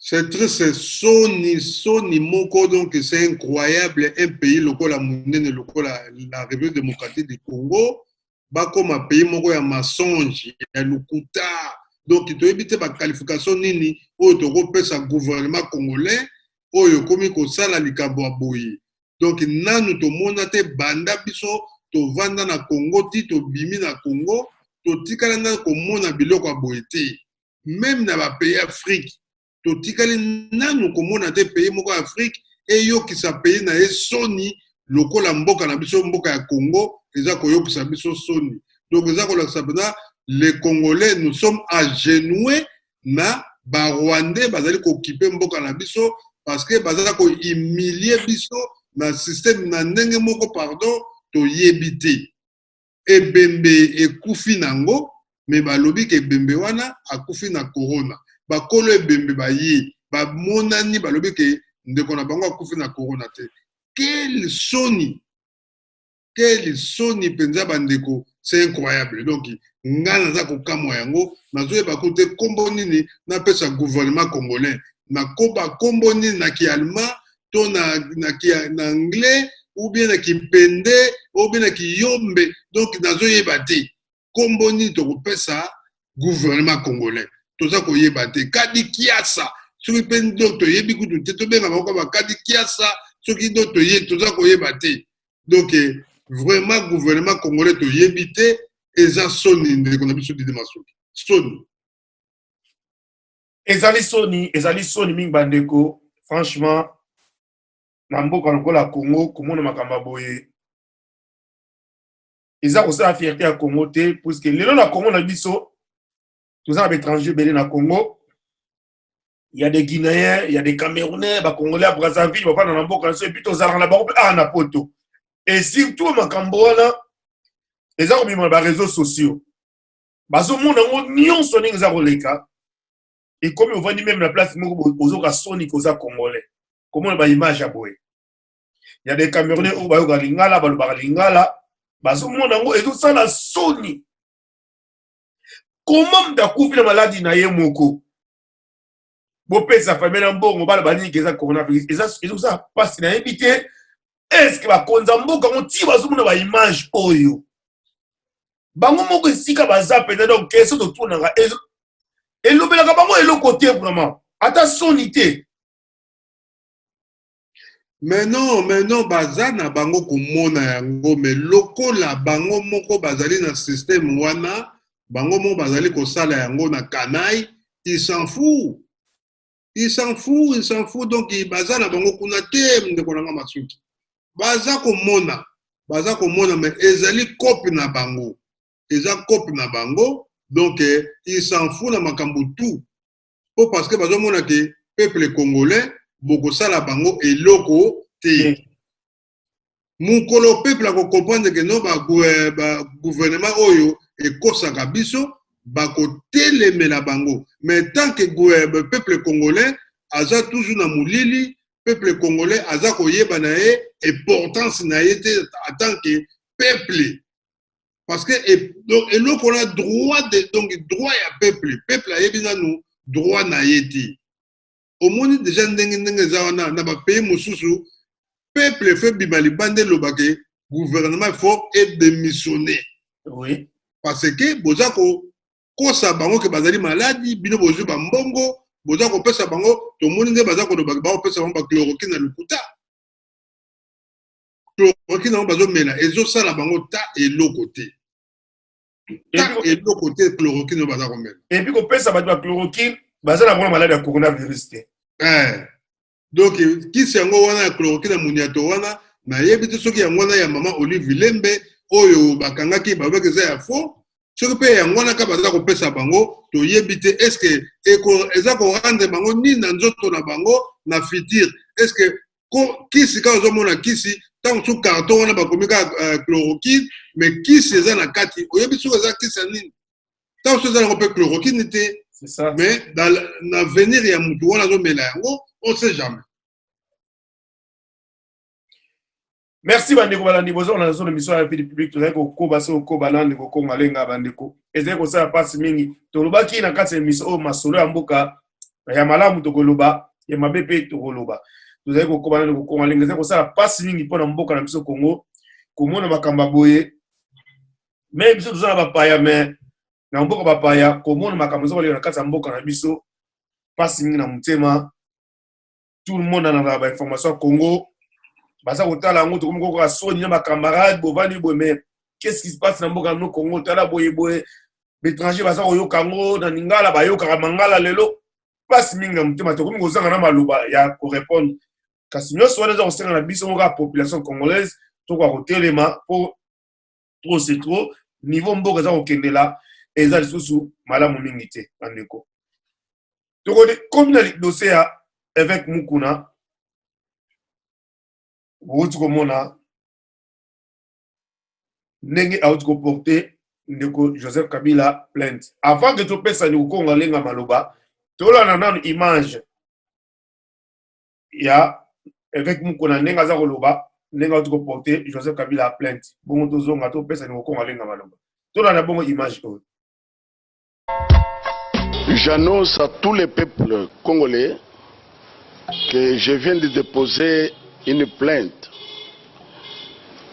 C'est triste, soni, soni moko, donc c'est incroyable, un pays lokola munene, lokola la République démocratique du Congo, bakoma pays moko ya mensonge, ya lokuta. Donc toyebi te ba qualification nini oyo tokopesa gouvernement congolais oyo ekomi kosala likambo ya boye. Donc nanu tomona te banda biso tovanda na Congo ti tobimi na Congo, totikala nanu komona biloko ya boye te. Meme na ba pays Afrique totikali nanu komona te pays moko ya Afrique eyokisa pays na ye soni lokola mboka na biso, mboka ya Congo eza koyokisa biso soni. Donc eza kolakisa mpenza les Congolais nous sommes agenoués na ba Rwandais bazali kokipe mboka na biso parce que baza ko humilier biso na système na ndenge moko pardon toyebi te. Ebembe ekufi nango mais balobi ke ebembe wana akufi na corona. Bakolo ebembe baye bamonani balobi ke ndeko na bango akufi na corona te. Quelle soni! Quelle soni penza ba ndeko, c'est incroyable. Donc nga naza kokamwa yango, nazoyeba kutu te kombo nini napesa gouvernement congolais. Nakoba kombo nini na ki allemand to na, na, ki, na anglais ou bien na kipende ou bien na kiyombe, donc nazoyeba te kombo nini tokopesa gouvernement congolais, toza koyeba te. Kadi kiasa soki mpe donc toyebi kutu te, tobenga bango kaka kadi kiasa soki donc toye, toza koyeba te. Donc vraiment gouvernement congolais toyebi te, eza soni ndeko na biso Didi Masuki, soni. Ezali soni, ezali soni mingi bandeko, franchement na mboka lokola Congo komona makambo ya boye eza kosala fierté ya Congo te, puisque lelo na Congo na biso toza na ba étrangers ebele na Congo. Il y a des Guinéens, il y a des Camerounais, ba Congolais à Brazzaville, bafanda na mboka na biso, et puis tozalaka na bango mpe awa na poto. Et surtout makambo wana eza kobima na ba réseaux sociaux, bazomona yango nyonso ndenge eza koleka. Ekomi ovandi meme na place moko ozoka soni koza Congolais komona ba image ya boye. Ya des Camerounais oyo bayoka lingala, balobaka lingala, bazomona yango ezosala soni. Comment moto akufi na maladi na ye moko, bopesa famille na mbongo bana baningi eza coronavirus, ezosala mpasi. Nayebi te est-ce que bakonza mboka yango ti bazomona ba image oyo bango moko esika baza mpenza. Donc question totunaka, elobelaka bango eloko te vraiment, ata soni te. Mais non, mais non, baza na bango komona yango, mais lokola bango moko bazali na système wana, bango moko bazali kosala yango na canaille, ils s'en fout. Ils s'en fout, ils s'en fout. Donc baza na bango kuna te, ndeko na nga Masuki. Baza komona, baza komona, mais ezali cope na bango. Eza cope na bango, donc ils s'en fout na makambo tout. Po parce que bazomona ke peuple congolais bokosala bango eloko te. Mokolo peuple ako comprendre que non, ba gouvernement oyo ekosaka biso, Bakotelemela bango. Mais tant que peuple congolais aza toujours na molili, peuple congolais aza koyeba na ye importance na ye te en tant que peuple. Parce que donc, eloko wana droit de, donc droit ya peuple, peuple ayebi nanu droit na ye te. Omoni deja ndenge ndenge eza wana na bapays mosusu, peuple fe bima libanda eloba ke gouvernement faut edémissionner. Parce que boza kokosa bango ke bazali maladi, bino bozwi bambongo, boza kopesa bango. Tomoni nde baza koloba ke bakopesa bango bachloroquine na lokuta. Chloroquine yango bazomela ezosala bango ta eloko te, ta eloko te, chloroquine oyo baza komela. Et puis kopesa bato ba chloroquine, baza na bango maladi ya coronavirus te. Donc kisi yango wana ya chloroquine ya moniato wana, nayebi te soki yango wana ya mama Olive Lembe oyo bakangaki, balobaki eza ya faux, soki mpe yango wana kaka baza kopesa bango, toyebi te. Est-ce eza korendre bango nini na nzoto na bango na futur? Est-ce kisi kaka ozomona kisi, ntango mosusu carton wana bakomi kaka chloroquine, mais kisi eza na kati, oyebi soki eza kisi ya nini? Ntango mosusu eza yango mpe chloroquine te, mais na avenir ya mutu wana azomela yango, on sait jamais. Merci bandeko balandi, bozonga na zone mission ya vie publique. Tozali kokoba se kokoba na ndeko Kongo Alenga. Bandeko, ezali kosala mpasi mingi. Tolobaki na kati ya émission oyo, masolo ya mboka ya malamu tokoloba, ya mabe mpe tokoloba. Tozali kokoba na ndeko Kongo Alenga. Ezali kosala mpasi mingi mpona mboka na biso Kongo komona makambo ya boye. Me biso toza na bapaya, me na mboka bapaya, komona makambo eza koleka na kati ya mboka na biso, mpasi mingi na motema. Tout le monde na bainformation ya Congo baza kotala yango. Tokomi kokoka soni na bacamarade, bovandi boye, mais qu'est-ce qui se passe na mboka no Congo? Tala boye boye, baétranger baza koyoka yango na lingala, bayokaka mangala. Lelo mpasi mingi na motema, tokomi kozanga na maloba ya korépondre. Kasi nyonso wana eza kosenga na biso moko ya population congolaise, tokoka kotelema, mpo trop c'est trop. Niveau mboka eza kokendela eza lisusu malamu mingi te. Bandeko, tokomi na dossier ya évêque Mukuna. Bouti komona ndenge auti koporter ndeko Joseph Kabila plainte. Avant ke topesa ndeko Kongo Alenga maloba, tolanda nanu image ya évêque Mukuna, ndenge aza koloba, ndenge auti koporter Joseph Kabila plainte. Bongo tozonga, topesa ndeko Kongo Alenga maloba. Tolanda bongo image oyo. J'annonce à tous les peuples congolais que je viens de déposer une plainte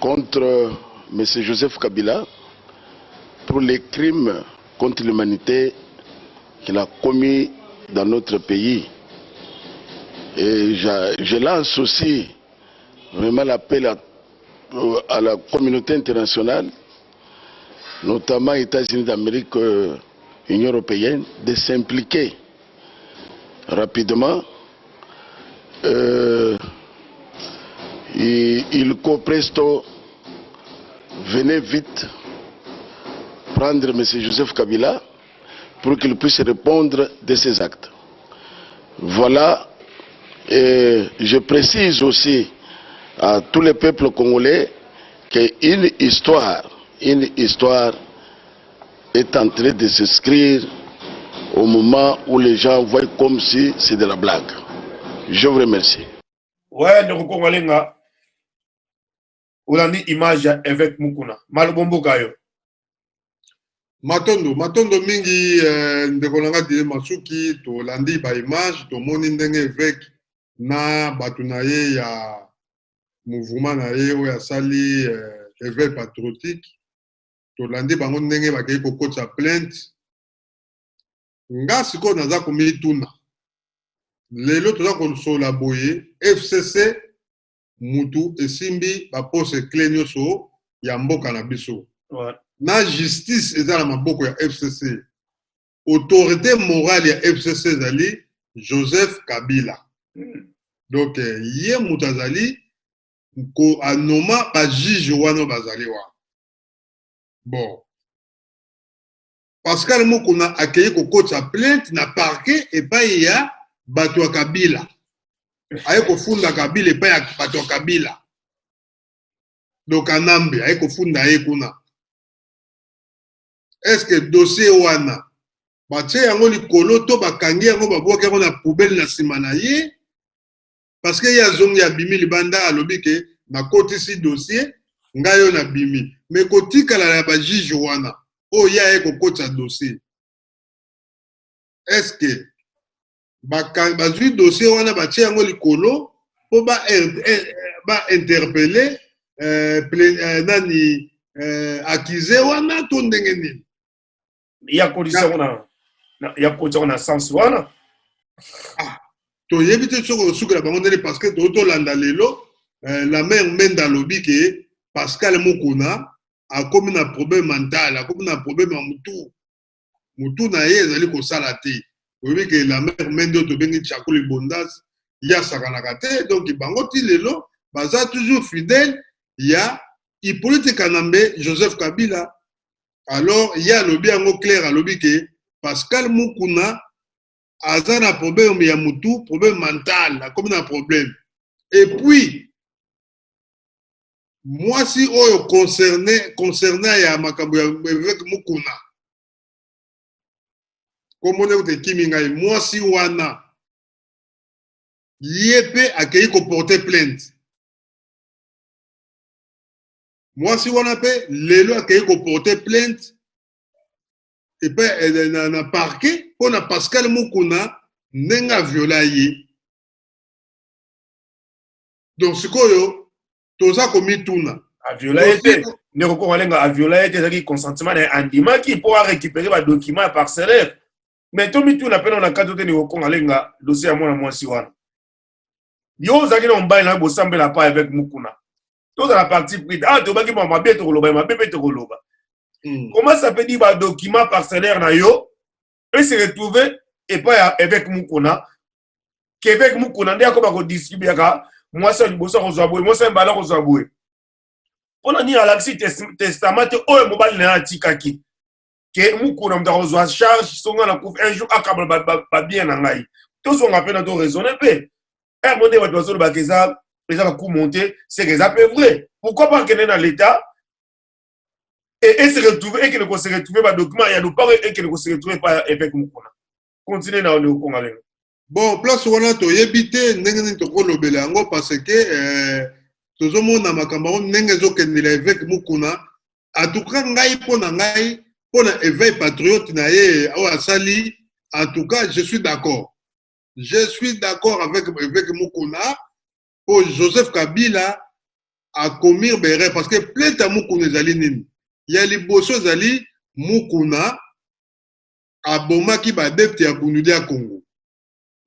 contre M. Joseph Kabila pour les crimes contre l'humanité qu'il a commis dans notre pays. Et je lance aussi vraiment l'appel à la communauté internationale, notamment États-Unis d'Amérique, Union européenne, de s'impliquer rapidement. Illico presto, venez vite prendre M. Joseph Kabila pour qu'il puisse répondre de ses actes. Voilà, et je précise aussi à tous les peuples congolais qu'une histoire, une histoire est en train de s'inscrire au moment où les gens voient comme si c'est de la blague. Je vous remercie. Ouais, ndeko Kongo Alenga, olandi image ya évêque Mukuna. Malobo mboka yo. Matondo, matondo mingi, ndeko na nga Didier Masuki. Tolandi baimage, tomoni ndenge évêque na bato na ye ya mouvement na ye oyo asali éveil patriotique, tolandi bango ndenge bakei kokotisa plainte. Nga sikoyo naza komituna, lelo toza kosola boye, FCC mutu esimbi baposte clé nyonso ya mboka na biso na justice eza na maboko ya FCC. Autorité morale ya FCC ezali Joseph Kabila. Donc ye moto azali ko anoma bajuge wana bazali wana. Bon, Pascal Mukuna akei kokotisa plainte na parquet epai ya bato ya Kabila, aye kofunda Kabila epai ya bato ya Kabila. Donc Anambe aye kofunda ye kuna. Est ce que dossier wana Batie yango likolo to bakangi yango babwaki yango na poubelle na nsima na ye parce que ye azongi abimi libanda alobi ke nakotisi dossier ngai oyo nabimi mais kotikala ya bajuge wana oyo ye aye kokotisa dossier est ce que bazwi dossier wana batie yango likolo mpo bainterpele ba nani accuse wana to ndenge nini? Ya kolisa yango na ya kotisa yango na sens wana. Ah, toyebi te soki osukela bango ndenge parce que toyei tolanda lelo la mère Mende alobi ke Pascal Mukuna akomi na problème mental, akomi na problème ya mutu, mutu na ye ezali kosala te. Oyebi ke la mère Mende oyo tobengi Tchakuli Bondas ye asakanaka te, donc bango ti lelo baza toujours fidèle ya Hippolyte Kanambe Joseph Kabila. Alors ye alobi yango clair, alobi ke Pascal Mukuna aza na problème ya mutu, problème mental, akomi na problème. Et puis mwasi oyo concerné ya makambo ya évêque Mukuna, kombo nde ekimi ngai, mwasi wana ye mpe akei koporter plainte. Mwasi wana mpe lelo akei koporter plainte epe na parquet mpona Pascal Mukuna ndenge aviola ye. Donc sikoyo toza komituna. Aviola ye te, ndeko Kongo Alenga, aviola ye te, ezalaki consentement na ye, andimaki mpo arécupérer badocument ya parcellaire. Mais tomituna mpe na kati te, ndeko Kongo Alenga, dossier ya mwana mwasi wana. Yo ozalaki na mobali na yo, bosambela pa avec Mukuna, tozala parti pris. Ah, tobaki mwa mabe, tokoloba ya mabe mpe tokoloba. Comment ça peut dire badocument parcellaire na yo e se retrouver epai ya évêque Mukuna, ke évêque Mukuna nde akoma kodistribuaka, mwasi ya liboso akozwa boye, mwasi ya mibale akozwa boye? Mpona nini alakisi testament te oyo mobali na ye atikaki, ke Mukuna moto akozwa charge songa na kufi un jour, akabala babien na ngai? Tozonga mpe na to raisonne mpe ere mo nde bato bazolobaka eza bacoup monté, c'est que eza mpe vrai. Pourquoi pas akende na l'état et se retrouver, ekende kose retrouver badocument ya lopango, ekende kose retrouver epai ya évêque Mukuna? Continue na ndeko Konga Lenga. Bon, place wana toyebi te ndenge nini tokolobela yango parce que tozomona makambo yango ndenge ezokendela évêque Mukuna. En tout cas ngai, mpo na ngai, mpo na éveil patriote na ye oyo asali, en tout cas je suis d'accord, je suis d'accord avec évêque Mukuna mpo Joseph Kabila akomir baerreur. Parce que plainte ya Mukuna ezali nini? Ya liboso ezali Mukuna abomaki baadepte ya Bundu ya Congo.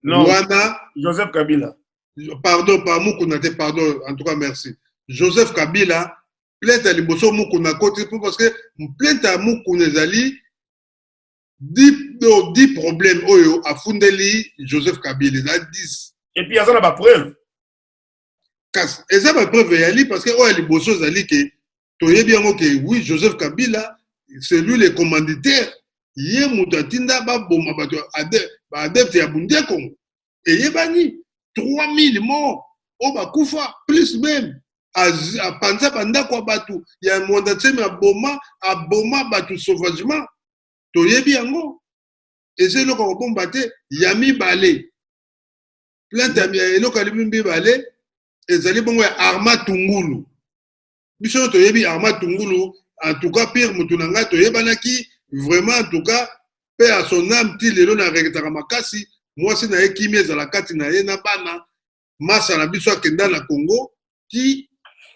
Non, wana Joseph Kabila. Pardon, pas Mukuna te, pardon, en tout cas merci. Joseph Kabila, plainte ya liboso Mukuna akoti mpo parce que plainte ya Mukuna ezali 10 problème oyo afundeli Joseph Kabila, ezali 10. Et puis aza na bapreuve. Kasi eza bapreuve eyali parce que oyo ya liboso ezali ke toyebi yango ke oui, Joseph Kabila, c'est lui le commanditaire, ye moto atinda baboma bato baadepte ya Bundu ya Congo. Eyebani 3000 morts oyo bakufa, plus même apanza bandako ya bato ya Mwanda Nsemi, aboma bato sauvagement. Toyebi yango, eza eloko ya kobomba te. Ya mibale, plainte ya eloko ya mibale ezali bongo ya Arma Tungulu. Biso oyo toyebi Arma Tungulu, en tout cas pire motu na ngai, toyebanaki vraiment, en tout cas mpe à son âme, ti lelo na regretaka makasi. Mwasi na ye, kimia ezala kati na ye na bana. Masa na biso akenda na Congo, ti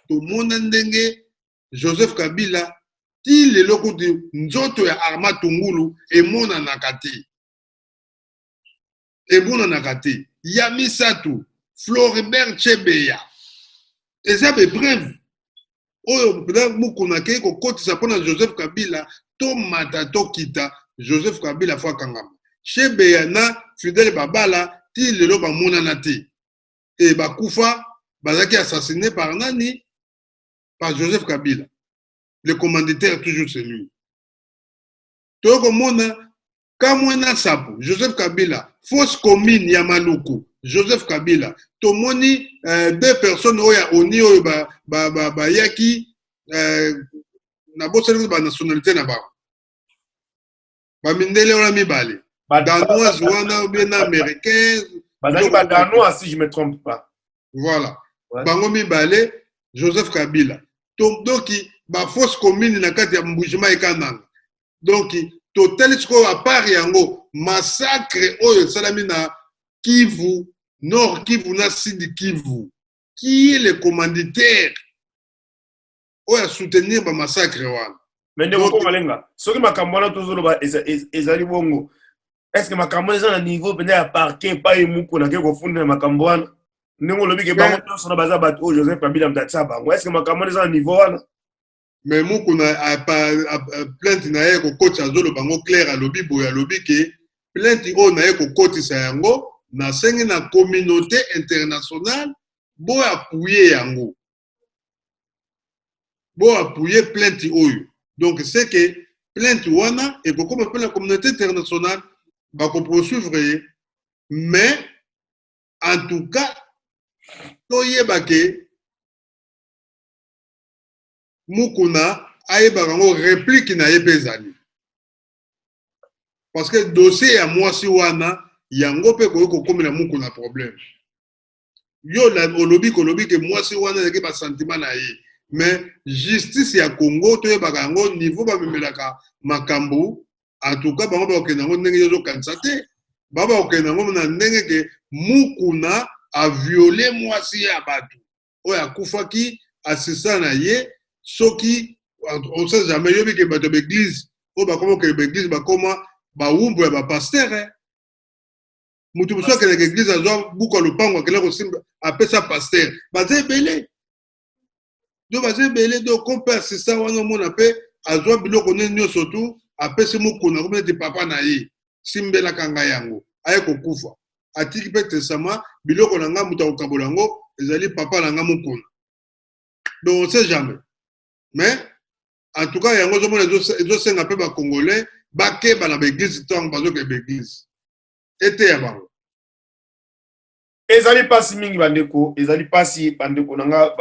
tomona ndenge Joseph Kabila, ti lelo kutu nzoto ya Arma Tungulu emonanaka te, emonanaka te. Ya misato, Floribert Chebeya. Eza bapreuve oyo mpenza Mukuna akei kokotisa mpona Joseph Kabila. Tomata tokita, Joseph Kabila fo akangama. Chebeya na Fidele Babala ti lelo bamonana te e bakufa, bazalaki assassiné par nani? Par Joseph Kabila, le commanditaire toujours c'est lui. Tokomona Kamwena Nsapu, Joseph Kabila, fosse commune ya Maluku, Joseph Kabila. Tomoni deux personnes oyo ya ONU oyo bayaki, nabosani banationalité na bango. Bamindele wana mibale, danoise wana ou bien na américain. Bazali badanois, si je me trompe pas. Voilà, ouais. Bango mibale, Joseph Kabila, donc bafosse commune na kati ya Mbujima ekananga. Donc totali sikoyo, apart yango, massacre oyo esalami na Kivu, Nord Kivu na Sud Kivu, qui est le commanditaire oyo asoutenir bamassacre wana? Mais ndeko Kongalenga, soki makambo wana tozoloba ezali bongo, est ce que makambo wana eza na niveau mpenza ya parquet epai Mukuna ake kofundela makambo wana? Ndenge olobi ke bango nyonso na baza bato oyo Joseph Kabila moto atia bango, est ce que makambo wana eza na niveau wana? Mais Mukuna, plainte na ye kokotisa, azoloba yango clair. Alobi boye, alobi ke plainte oyo na ye kokotisa yango, nasengi na communauté internationale boappuyer yango, boappuyer plainte oyo. Donc c'est que plainte wana ekokoma mpe na communauté internationale, bakopoursuivre ye. Mais en tout cas, toyeba ke Mukuna ayebaka yango, réplique na ye mpe ezali, parce que dossier ya mwasi wana, yango mpe koki kokomela Mukuna problème. Yo olobi, kolobi ke mwasi wana ezalaki basentiment na ye, mais justice ya Congo, toyebaka yango, niveau bamemelaka makambo. En tout cas, bango bakokende yango ndenge yo ozokanisa te. Bango bakokende yango na ndenge ke Mukuna aviole mwasi ya bato oyo akufaki, assistant na ye. Soki on sait jamais, yobi ke bato ya baeglise oyo bakoma okende baeglise, bakoma bawumbu ya bapasteur. Moto mosusu akendaka eglise, azwa buku ya lopango, akenda kosimba, apesa pasteur. Baza ebele, donc baza ebele. Donc kompe assistant wana, omona mpe azwa biloko nini nyonso tu, apesi Mokuna, akomi neti papa na ye, simbelaka ngai yango. Aye kokufa, atiki mpe testament: biloko na ngai, moto akokabola yango ezali papa na ngai Mokuna. Donc on sait jamais, mais en tout cas, yango ozomona ezosenga mpe bacongolais bakeba na baeglise ntango bazokende baeglise, eteya bango. Ezali mpasi mingi, bandeko, ezali mpasi, bandeko na nga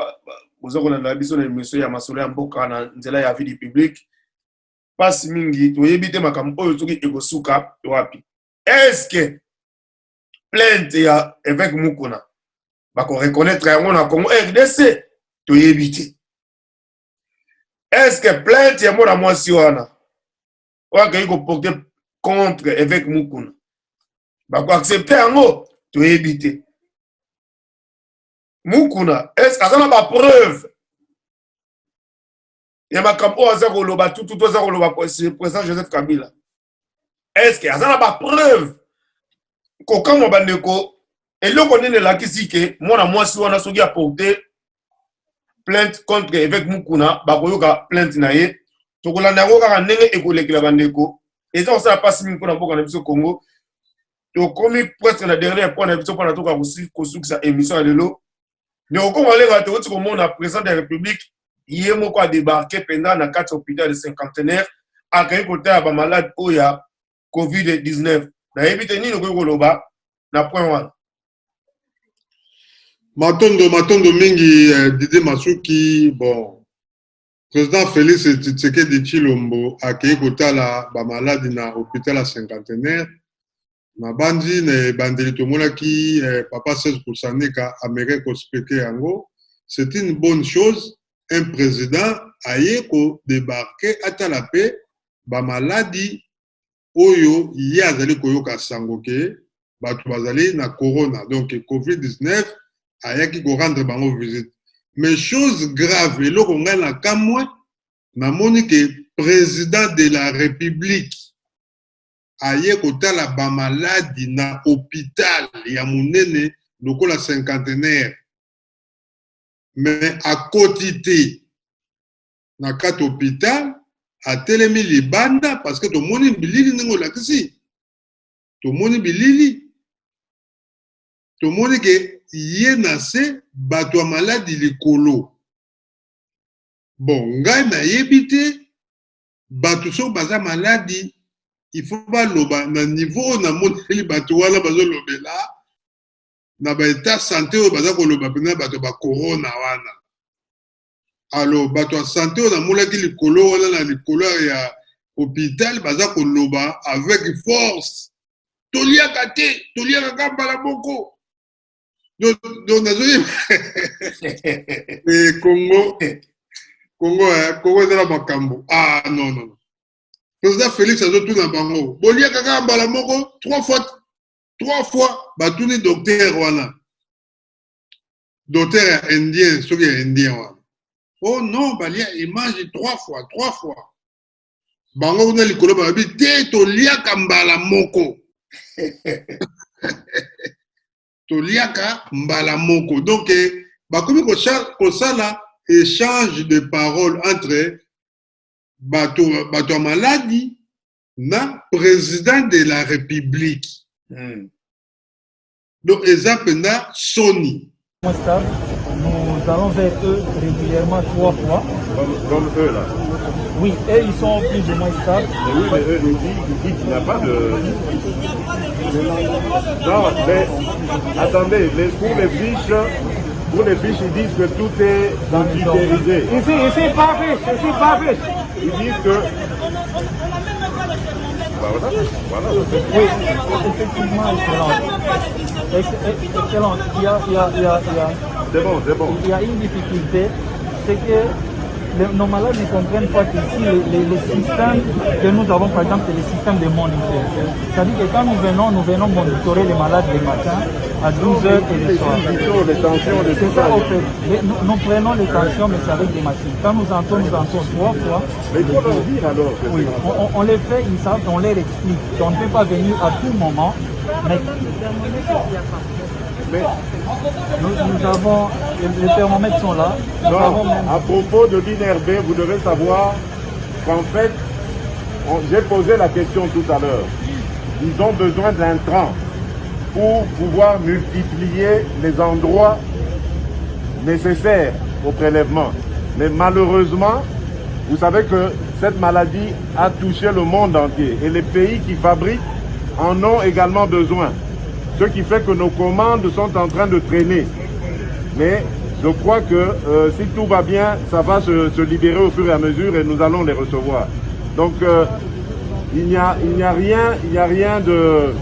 boza kolanda biso na émission ya masolo ya mboka na nzela ya Vie du Public. Mpasi mingi, toyebi te makambo oyo soki ekosuka wapi. Est-ce plainte ya évêque Mukuna bakoreconnaître yango na Congo RDC? Toyebi te. Est-ce plainte ya mwana mwasi wana oyo akei koporter contre évêque Mukuna bakoaccepter yango? Toyebi te. Mukuna, est aza na bapreuve ya makambo oyo aza koloba tututu, aza koloba président Joseph Kabila? Est ce que aza na bapreuve? Kokamwa, bandeko, eloko nini elakisi ke mwana mwasi wana, soki aporte plainte contre évêque Mukuna, bakoyoka plainte na ye? Tokolanda yango kaka ndenge ekolekela. Bandeko, eza kosala mpasi mingi mpona mboka na biso Congo. Tokomi presque na dernier point na biso mpona toka kosukisa émission ya lelo. Ndeko Kongo Alenga, tokoti komona président de la République ye moko adébarquer mpenza na kati ya hôpital de Cinquantenaire, akei kotala bamalade oyo ya COVID-19. Nayebi te nini okoki koloba na point wana. Matondo, matondo mingi, Didier Masuki. Bon, président Félix Tshisekedi Tshilombo akei kotala bamaladi na hôpital ya Cinquantenaire. Nabandi na ebandeli, tomonaki papa Serge Kusanika amekaki koexpliquer yango. C'est une bonne chose, un président aye kodébarquer, atala mpe bamaladi oyo ye azali koyoka sango ke bato bazali na corona, donc COVID-19. Ayaki korendre bango visite. Mais chose grave, eloko ngai na kamwe, namoni ke président de la République aye kotala bamaladi na hôpital ya monene lokola Cinquantenaire, mais akoti te na kati hôpital, atelemi libanda, parce que tomoni bilili ndenge olakisi, tomoni bilili, tomoni ke ye na se, bato ya maladi likolo. Bon, ngai nayebi te, bato soki baza maladi, il faut baloba. Na niveau oyo namoneli bato wana bazolobela na baétat santé oyo baza koloba mpenza bato bacorona wana, alors bato ya santé oyo namonaki likolo wana, na likolo ya hôpital baza koloba avec force toliaka te toliaka kaka mbala moko donc nazoyeba eh, congo congo eh, congo eza na makambo ah non non président félix azotuna bango boliaka kaka mbala moko trois fois trois fois batuni docteur wana docteur ya indien soki ya indien wana oh non balia image trois fois trois fois bango kuna likolo balobi te toliaka mbala moko toliaka mbala moko donc eh, bakomi kosala échange de parole entre bato bato ya maladi na président de la république mm. Donc eza mpenza soni. Nous allons vers eux régulièrement trois fois. Comme, comme eux là Oui, eux ils sont plus ou moins stables. Mais oui, mais eux ils disent, ils disent qu'il n'y a pas de. Non, mais attendez, mais pour les fiches, pour les fiches, ils disent que tout est computérisé. Ici, ici, pas fiche, ici, pas fiche. Ils disent que. Bah, voilà, voilà. Oui, effectivement, excellent. Excellent. Il y a, il y a, il y a, il y a, c'est bon, c'est bon. Il y a une difficulté, c'est que les, nos malades ne comprennent pas qu'ici, les, les, les, systèmes que nous avons, par exemple, c'est le système de moniteur. C'est-à-dire que quand nous venons, nous venons monitorer les malades le matin à 12h et le soir. C'est ça, au fait. Nous, nous, prenons les tensions, mais c'est avec des machines. Quand nous entrons, nous entrons trois fois. Mais il faut leur dire alors. Oui, on, on, les fait, ils savent, on leur explique. On ne peut pas venir à tout moment. Mais, mais nous, nous avons, les thermomètres sont là. Nous non, avons... À propos de l'INRB, vous devez savoir qu'en fait, j'ai posé la question tout à l'heure. Ils ont besoin d'intrants pour pouvoir multiplier les endroits nécessaires au prélèvement. Mais malheureusement, vous savez que cette maladie a touché le monde entier et les pays qui fabriquent en ont également besoin. Ce qui fait que nos commandes sont en train de traîner. Mais je crois que euh, si tout va bien, ça va se, se, libérer au fur et à mesure et nous allons les recevoir. Donc euh, il n'y a, il n'y a rien, il n'y a rien de,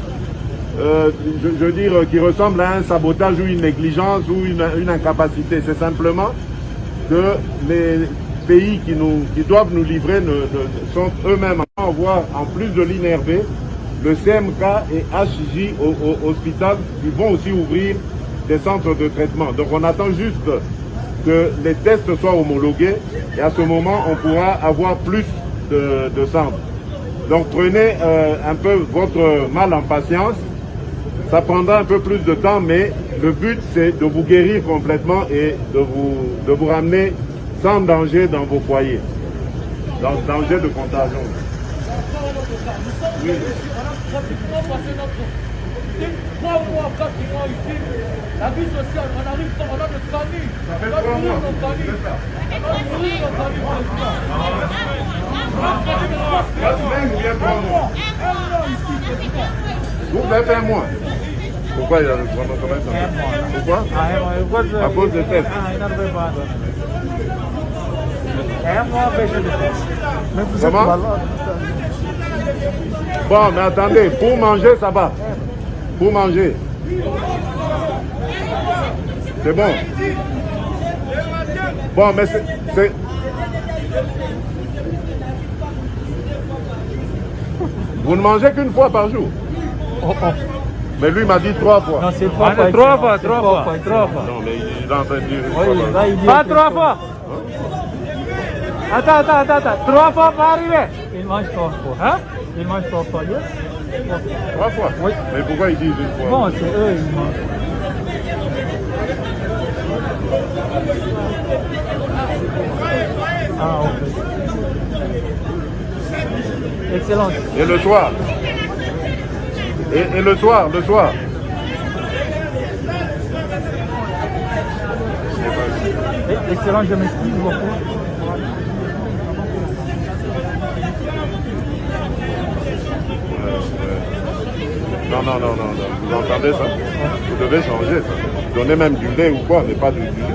euh, je, je, veux dire, qui ressemble à un sabotage ou une négligence ou une, une incapacité. C'est simplement que les pays qui, nous, qui doivent nous livrer ne, ne, sont eux-mêmes en voie, en plus de l'INRB, le CMK et HJ au, au hôpital qui vont aussi ouvrir des centres de traitement. Donc on attend juste que les tests soient homologués et à ce moment, on pourra avoir plus de, de centres. Donc prenez euh, un peu votre mal en patience. Ça prendra un peu plus de temps, mais le but, c'est de vous guérir complètement et de vous, de vous ramener sans danger dans vos foyers, dans danger de contagion. Oui. Trois mois, quatre mois ici, la vie sociale, on arrive on a le canis. Ça fait trois mois. Trois semaines ou bien trois mois Vous avez fait un mois. Pourquoi il y a le trois mois quand même Pourquoi À cause des tests. Comment Bon, mais attendez, pour manger, ça va. Pour manger. C'est bon. Bon, mais c'est... Vous ne mangez qu'une fois par jour. Oh, oh. Mais lui m'a dit trois fois. Non, c'est trois fois. Trois fois, trois fois, trois fois. Non, mais il est en train de dire une oui, fois. Là, il dit Pas trois fois. Attends, attends, attends, attends. Trois fois pas arrivé. Il mange trois fois. Hein Il mange trois fois, yes. Trois fois Oui. Mais pourquoi ils disent une fois Bon, c'est eux, ils mangent. Ah, ok. Excellent. Et le soir et, et le soir, le soir Excellent, je m'excuse beaucoup. Non, non, non, non, non. Vous entendez ça Vous devez changer ça. Donnez même du lait ou quoi, mais pas du, du lait.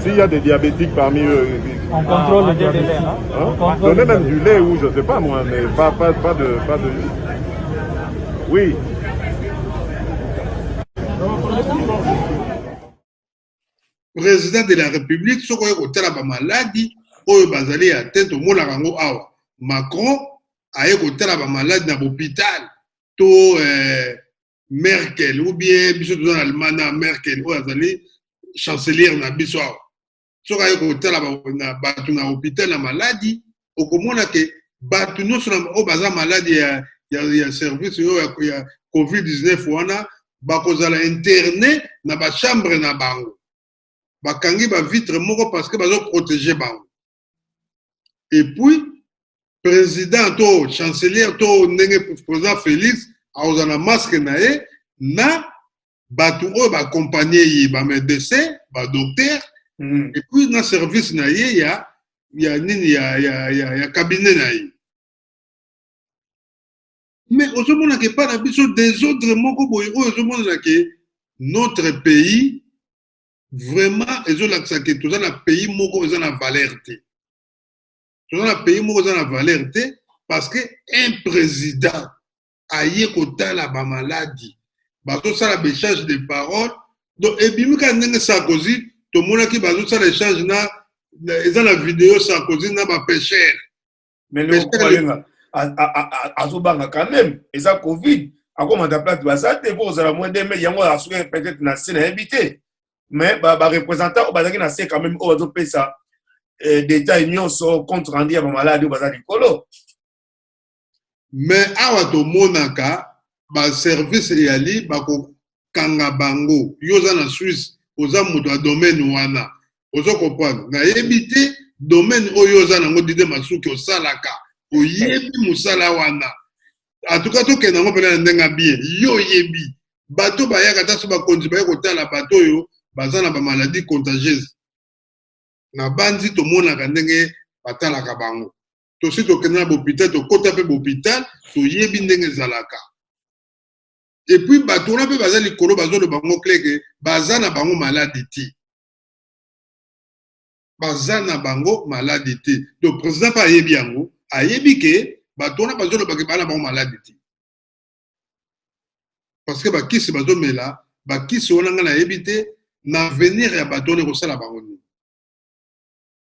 S'il y a des diabétiques parmi eux. On contrôle ah, le diabète. Hein? Donnez même du lait ou je sais pas moi, mais pas, pas, pas de, pas de. Oui. Président de la République, soki oye kotala bamaladi oyo bazali ya te, tomonaka yango awa. Macron aye kotala bamaladi na bopital to eh, Merkel ou bien biso toza na Allemagne na Merkel oyo azali chancelière na biso awa. Soki aye kotala bato na hôpital na maladi, okomona ke bato nyonso oyo baza maladi ya, ya, ya service oyo ya, ya covid-19 wana bakozala interne na bachambre na bango, bakangi bavitre moko parce que bazoprotege bango. Et puis président to chancelier to ndenge président Félix akozala na masque na ye na bato oyo baaccompagne ye, bamédecin, badocteur, et puis na service na ye ya ya nini ya, ya, ya, ya cabinet na ye. Mais ozomonaka epai na biso désordre moko boye oyo ozomonana ke notre pays vraiment ezolakisa ke toza na pays moko eza na valeur te. Toza na pays moko eza na valeur te parce que un président aye kotala bamaladi, bazosala baéchange de parole. Donc ebimi kaka ndenge Sarkozy tomonaki bazosala échange na eza na video Sarkozy na bapêcheur. Mais leo azobanga quand même, eza Covid, akomata place baza te mpo kozala moins de mai yango asuki peut-être na se, nayebi te, mais bareprésentant oyo bazalaki na se quand même oyo bazopesa détail nyonso, compte rendu ya bamaladi oyo baza likolo. Mais awa tomonaka baservice eyali bakokanga bango. Yo oza na Suisse, oza moto ya domaine wana, ozo comprendre. Nayebi te domaine oyo oza nango, Dide Masuki, osalaka, oyebi mosala wana. En tout cas tokende yango mpena na ndenge ya bien. Yo oyebi bato bayaka ata so bakonzi baye kotala bato oyo baza na bamaladie contagieuse na bandi, tomonaka ndenge batalaka bango. Tosi tokende na bopital, tokota mpe bopital, toyebi ndenge ezalaka. Et puis bato wana mpe baza likolo, bazoloba bango clair ke baza na bango maladi te, baza na bango maladi te. Donc président mpe ayebi yango, ayebi ke bato wana bazoloba ke baza na bango maladi te parce que bakisi bazomela, bakisi wana ngai nayebi te na avenir ya bato wana ekosala bango nini.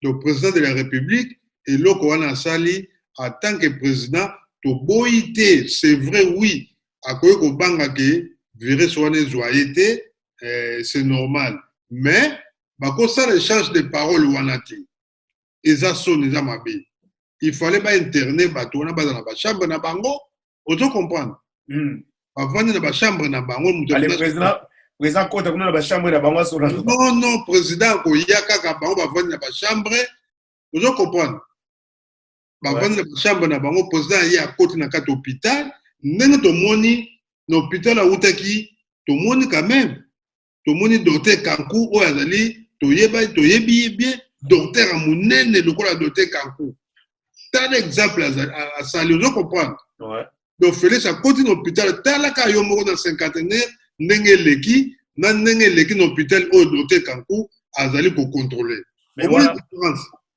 Donc président de la République, eloko wana asali en tant que président, toboyi te. C'est vrai, oui, akoki kobanga ke virus wana ezwa ye te, eh, c'est normal, mais bakosala échange de parole wana te. Eza soni, eza mabe. Il fallait bainterne bato wana, baza na bachambre na bango, ozo comprendre, bavandi na bachambre na bango. Président kota kuna na bachambre na bango, asola. Non, non, président akoya kaka, bango bavandi na bachambre, ozo comprendre, bavandi na bachambre na bango. Président ye akoti na kati hôpital, ndenge tomoni na hôpital awutaki, tomoni quand même, tomoni docteur Kanku oyo azali, toyeba, toyebi ye bien, docteur ya monene lokola docteur Kanku. Tala exemple asali, ozo comprendre. Donc Félix akoti na hôpital, talaka yo moko na Cinquantenaire ndenge eleki na ndenge eleki na hôpital oyo docteur Kanku azali kocontrôle.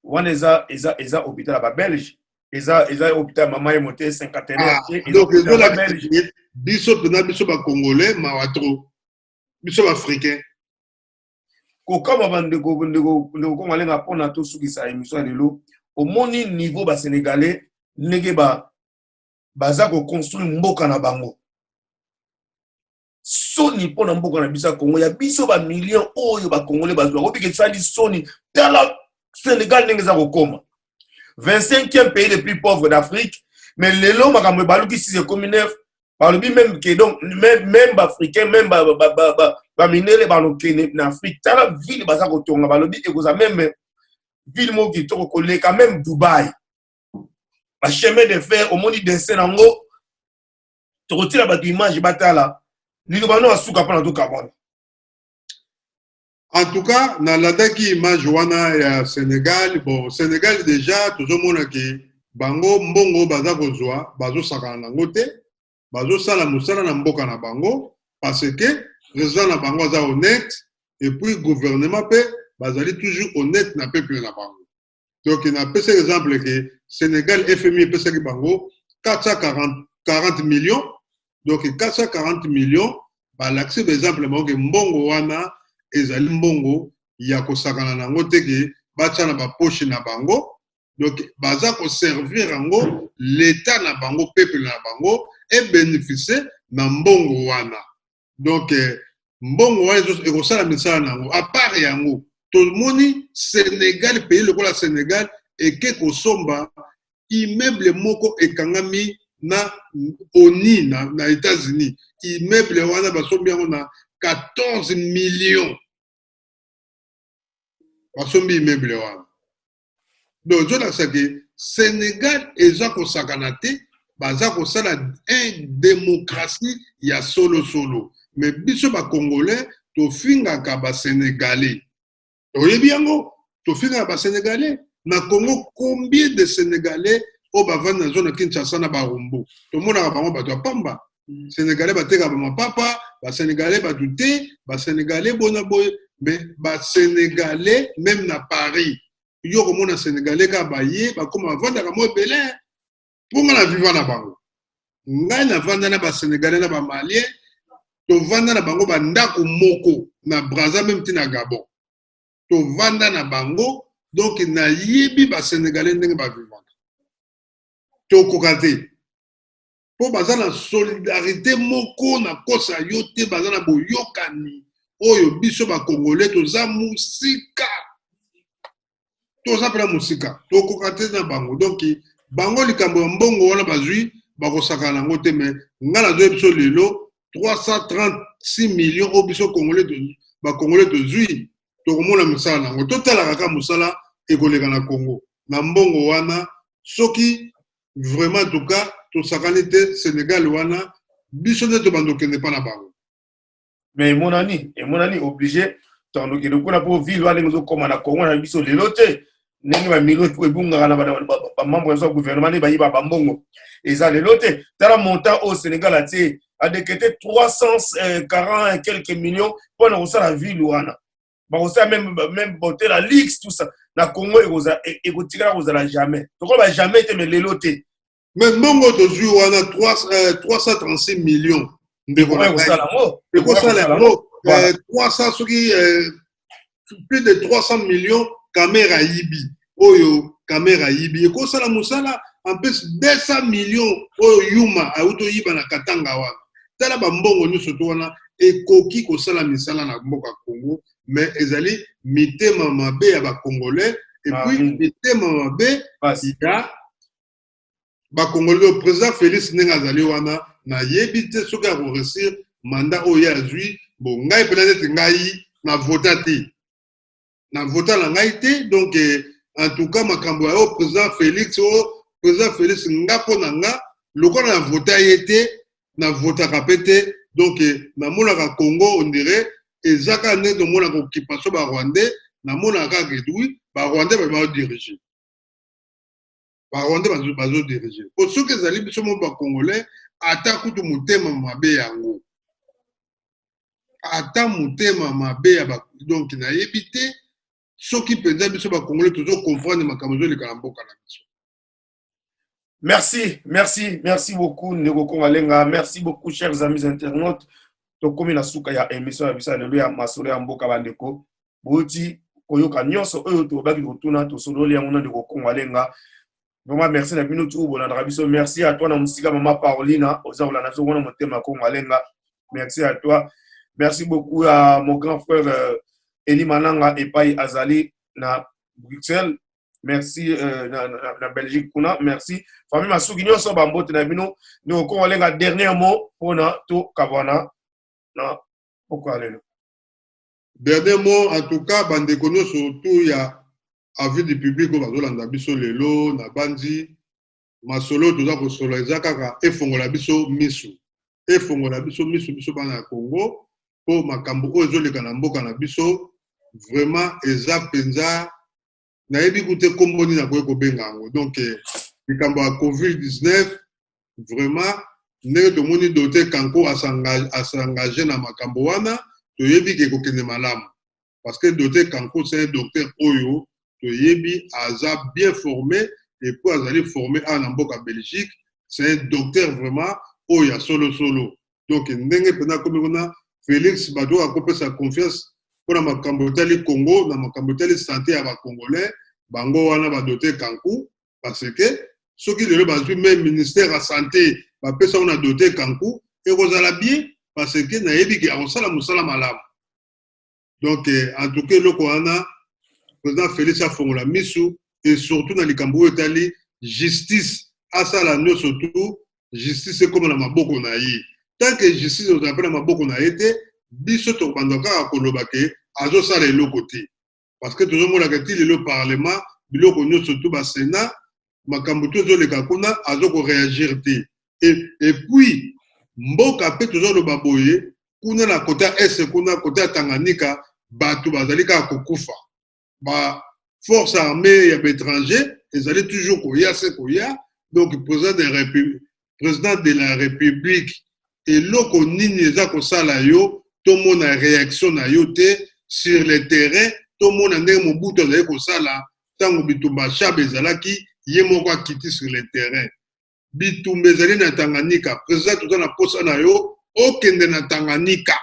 Wana eza hôpital ya babelge, eza hôpital Mama Yemo te, Cinquantenaire. Ah, donc ezolakisa biso mpena, biso bacongolais, mawa trop, biso baafricain. Kokama bandeko, ndeko ndeko Kongo Alenga, mpona tosukisa émission ya lelo, omoni niveau basénégalais ndenge baza koconstruire mboka na bango. Soni mpona mboka na biso ya Kongo, ya biso bamillion oyo bacongolais bazwaka, obika esali soni. Tala Sénégal ndenge eza kokoma 25e pays le plus pauvre d'Afrique, mais lelo makambo ebaluki 6 ekomi 9. Balobi même ke donc même baafricain, même baminele balokende na Afrique. Tala ville baza kotonga, balobi ekozala même ville moko kitoko koleka même Dubai. Bachemin de fer, omoni dessin yango, tokotila bato image batala. Liloba no asuka mpona tokabwana. En tout cas nalandaki image wana ya Sénégal. Bon, Sénégal déjà tozomona ke bango mbongo baza kozwa, bazosakana nango te, bazosala mosala na mboka na bango parce que président na bango aza honnête et puis gouvernement mpe. bazali toujours honnête na peuple na bango. Donc napesi exemple ke Sénégal, FMI epesaki bango 440 millions. Donc 440 millions, balakisi baexemple bango ke mbongo wana ezali mbongo ya kosakana na yango te, ke batya na bapoche na bango. Donc baza koservir yango l'État na bango, peuple na bango ebénéficie na mbongo wana. Donc mbongo wana ekosala misala na yango. À part yango, tomoni Sénégal, pays lokola Sénégal eke kosomba immeuble moko ekangami na ONU na États-Unis. Immeuble wana basombi yango na 14 millions, basombi immeuble wana. Donc ezolakisa ke Sénégal eza kosakana te, baza kosala un démocratie ya solosolo. Mais biso Bacongolais tofingaka Basénégalais, toyebi yango, tofingaka Basénégalais. Na Congo, combien de Sénégalais oyo bavandi na zone Kinshasa na Barumbu, tomonaka bango bato ya pamba. Sénégalais batekaka bamapapa, Basénégalais bato te, Basénégalais bona boye. Mais Basénégalais, même na Paris, yo komona Sénégalais kaka baye bakóma bavandaka mo ebele. Mpo nga na viva na bango, ngai navanda na Basénégalais na Bamalien, tovanda na bango bandako moko na Braza, même ti na Gabon tovanda na bango. Donc nayebi Basénégalais ndenge bavivaka. Tokoka te, mpo baza na solidarité moko na kosa yo te, baza na boyokani oyo biso Bakongolais toza mosika, toza mpena mosika, tokoka te na bango. Donc bango, likambo ya mbongo wana bazwi, bakosakana yango te. Mais ngai nazoyebi biso lelo, 336 millions oyo biso Congolais, Bacongolais tozwi, tokomona mosala na yango. Totalaka kaka mosala ekoleka na Congo na mbongo wana. Soki vraiment, en tout cas, tosakani te, Sénégal wana biso nde tobanda okende mpa na bango. Mais emonani, emonani obligé tokende kuna, mpo ville wana ndenge ezokóma na Congo na biso lelo te, ndenge bamilio ebungaka na bamembre ya gouvernement, nde bayiba bambongo, eza lelo te. Tala montant oyo Sénégal atie, adécrété 340 et quelques millions mpona kosala ville wana. Bakosala même hôtel ya luxe, tout ça. Na Congo ekotikala kozala jamais, tokoloba jamais te, mais lelo te. Mais mbongo tozwi wana, 336 millions, ndeko, ekosala yango 300, soki plus de 300 millions Kamerhe ayibi, oyo Kamerhe ayibi ekosala mosala. En plus, 200 millions oyo Yuma auti oyiba na Katanga wana. Tala bambongo nyonso to wana ekoki kosala misala na mboka Congo. Mais ezali mitema mabe ya Bacongolais et puis mitema mabe ya Bacongolais. Oyo président Félix, ndenge azali wana, nayebi te soki akoréussir mandat oyo ye azwi. Bon, ngai mpena neti ngai na vota te, na vota na ngai te. Donc en tout cas, makambo ya oyo président Félix, oyo président Félix, nga mpo na nga, lokola na vota ye te, na votaka mpe te. Donc namonaka Congo, on dirait eza kaka ndenge tomonaka occupation Barwandais. Namonaka kaka oui, Barwandais bazodirige, Barwandais bazodirige. Po soki ezali biso mo Bacongolais, ata kutu motema mabe yango, ata motema mabe ya. Donc nayebi te soki mpenza biso Bacongolais tozocomprendre makambo ezoleka na mboka na biso. Merci, merci, merci beaucoup, Ndeko Kongalenga. Merci beaucoup, chers amis internautes. Tokomi na suka ya émission ya biso ya lelo ya masolo ya mboka. Bandeko, bouti koyoka nyonso oyo tobaki kotuna, tosololi yango na Ndeko Kongalenga. Vraiment merci na bino tu bolandaka biso. Merci à toi na mosika, mama Paulina, oza kolanda biso wana, motema ya Kongalenga. Merci à toi. Merci beaucoup à mon grand frère Eli Mananga epai azali na Bruxelles. Merci na Belgique kuna. Merci famille Masuki nyonso, bambote na bino. Ndeko Kongalenga, dernier mot mpona tokabwana na pokwa lelo. Dernier mot, en tout cas, bandeko nyonso tu ya avis du public oyo bazolanda biso lelo, na bandi masolo toza kosolola eza kaka efongola biso misu, efongola biso misu, biso bana ya Congo, mpo makambo oyo ezoleka na mboka na biso vraiment eza mpenza, nayebi ku te nkombo nini nakoki kobenga yango. Donc likambo ya COVID-19, vraiment, ndenge tomoni docteur Kanko as'engage na makambo wana, toyebi ke ekokende malamu. Parce que docteur Kanku c'est un docteur oyo toyebi aza bien formé et puis azali formé awa na mboka Belgique. C'est un docteur vraiment oyo ya solo solo. Donc ndenge mpenza akomi kuna Felix bato oyo akopesa confiance mpo na makambo etali Congo na makambo etali sante ya ba Congolais bango wana ba docteur Kanku parce que soki lelo bazwi meme ministère ya sante bapesa yango na docteur Kanku ekozala bien parce que nayebi ke akosala mosala malamu. Donc en tout cas eloko wana président Felix afongola misu et surtout na likambo oyo etali justice asala nyonso tout justice ekoma na maboko na ye. Tant que justice ekozala mpe na maboko na ye te, biso tokobanda kaka koloba ke azosala eloko te. Parce que tozomona ke ti lelo parlement biloko nyonso tout ba sénat makambo tout ezoleka kuna azo ko réagir te. Et puis mboka mpe tozoloba boye kuna na kota est kuna kota ya Tanganyika bato bazali kaka kokufa. Ba force armée ya ba étranger ezali toujours koya se koya. Donc président de la République eloko nini eza kosala yo tomona réaction na yo te sur le terrain, tomona ndenge Mobutu azali kosala ntango bitumba Shaba ezalaki ye moko akiti sur le terrain. Bitumba ezali na Tanganyika, président toza na posa na yo okende na Tanganyika.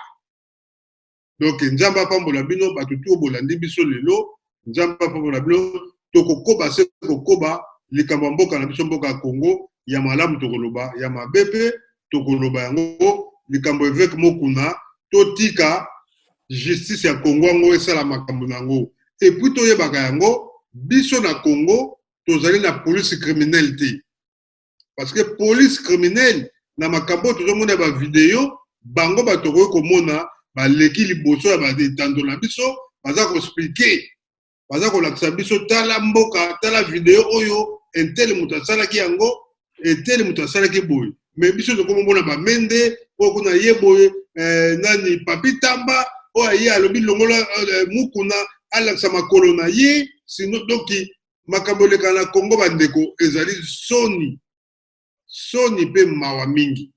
Donc Nzambe apambola bino bato tu bolandi biso lelo, Nzambe apambola bino, tokokoba se kokoba likambo ya mboka na biso, mboka ya Congo ya malamu tokoloba, ya mabe mpe tokoloba yango. Likambo évêque Mokuna, totika justice ya Congo yango esala makambo na yango. Et puis toyebaka yango, biso na Congo tozali na police criminelle te. Parce que police criminelle na makambo tozomona ba video, bango bato tokoki komona baleki liboso ya ba etando na biso, baza ko expliquer, baza kolakisa biso tala mboka, tala video oyo entele moto asalaki yango, entele moto asalaki boye. Mais biso tokomomona ba mende oyo kuna ye boye, nani Papi Tamba oyo aye alobi longola Mukuna alakisa makolo na ye, sinon donc makambo eleka na Congo bandeko ezali soni, soni pe mawa mingi.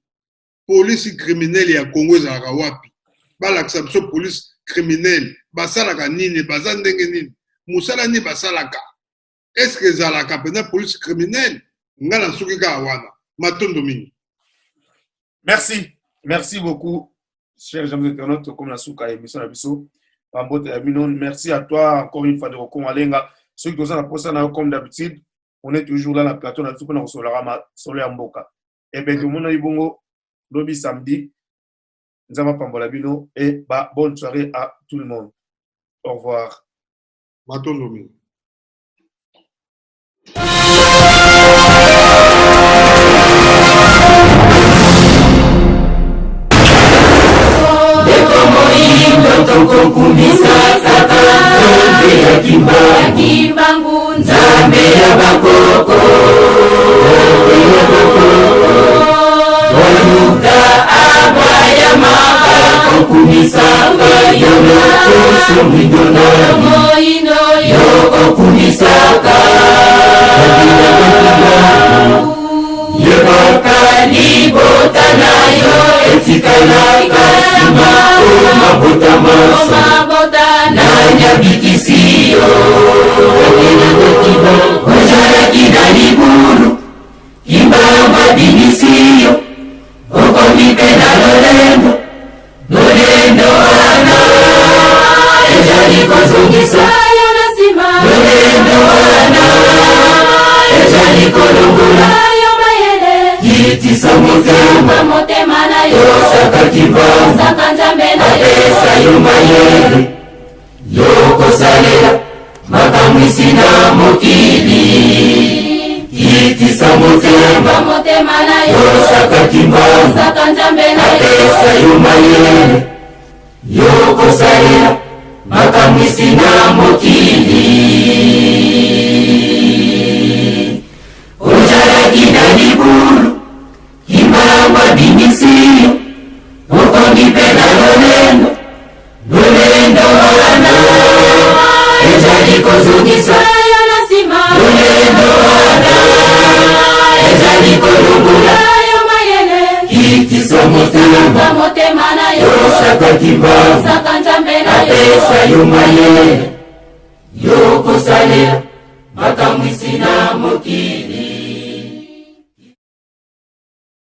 Police criminelle ya Congo ezalaka wapi? Balakisa biso police criminelle basalaka nini, baza ndenge nini, mosala nini basalaka? Est-ce que ezalaka mpenza police criminelle? Nga nasuki kaka wana. Matondo mingi. Merci, merci beaucoup, chers amis internautes, comme la souka émission na biso. Pambote ya bino, merci à toi encore une fois de Kongo Alenga. Ceux qui ont la posa na comme d'habitude, on est toujours là na plateau na biso pona kosolaka ma solo ya mboka. Et ben tout le monde bongo lobi samedi. Nzamba pambola bino et ba bonne soirée à tout le monde. Au revoir. Matondo mingi. Tokokumisa kaka Nzambe ya Kimbangu, Nzambe ya bakoko, Oluka Abrahama, bakokumisa yo lokoso mwindo na yo kokumisaka yebaka libota na yo etikalaka nsima o mabota manso nani abikisi yo ozalaki na libulu Kimbangu abimisi yo okomi mpe na lolendo, lolendo wana ezali kozongisa yo na nsima, lolendo wana ezali kolongola yo mayele. Kitisa motema, motema na yo, osaka Kimbangu, osaka Nzambe na yo, apesa yo mayele yokosalela makamwisi na mokili. Kitisa motema, motema na yo, osaka Kimbangu, osaka Nzambe na yo, apesa yo mayele yokosalela makamwisi na mokili. Ozalaki na libulu, Kimbangu abimisi yo, okomi mpe na lolendo, lolendo wana ezali kozongisa yo na nsima, lolendo wana ezali kolongola yo mayele. Kitisa motema, motema na yo, osaka Kimbangu, osaka Nzambe na yo, Epesa yo mayele yo kosalela makamwisi na mokili.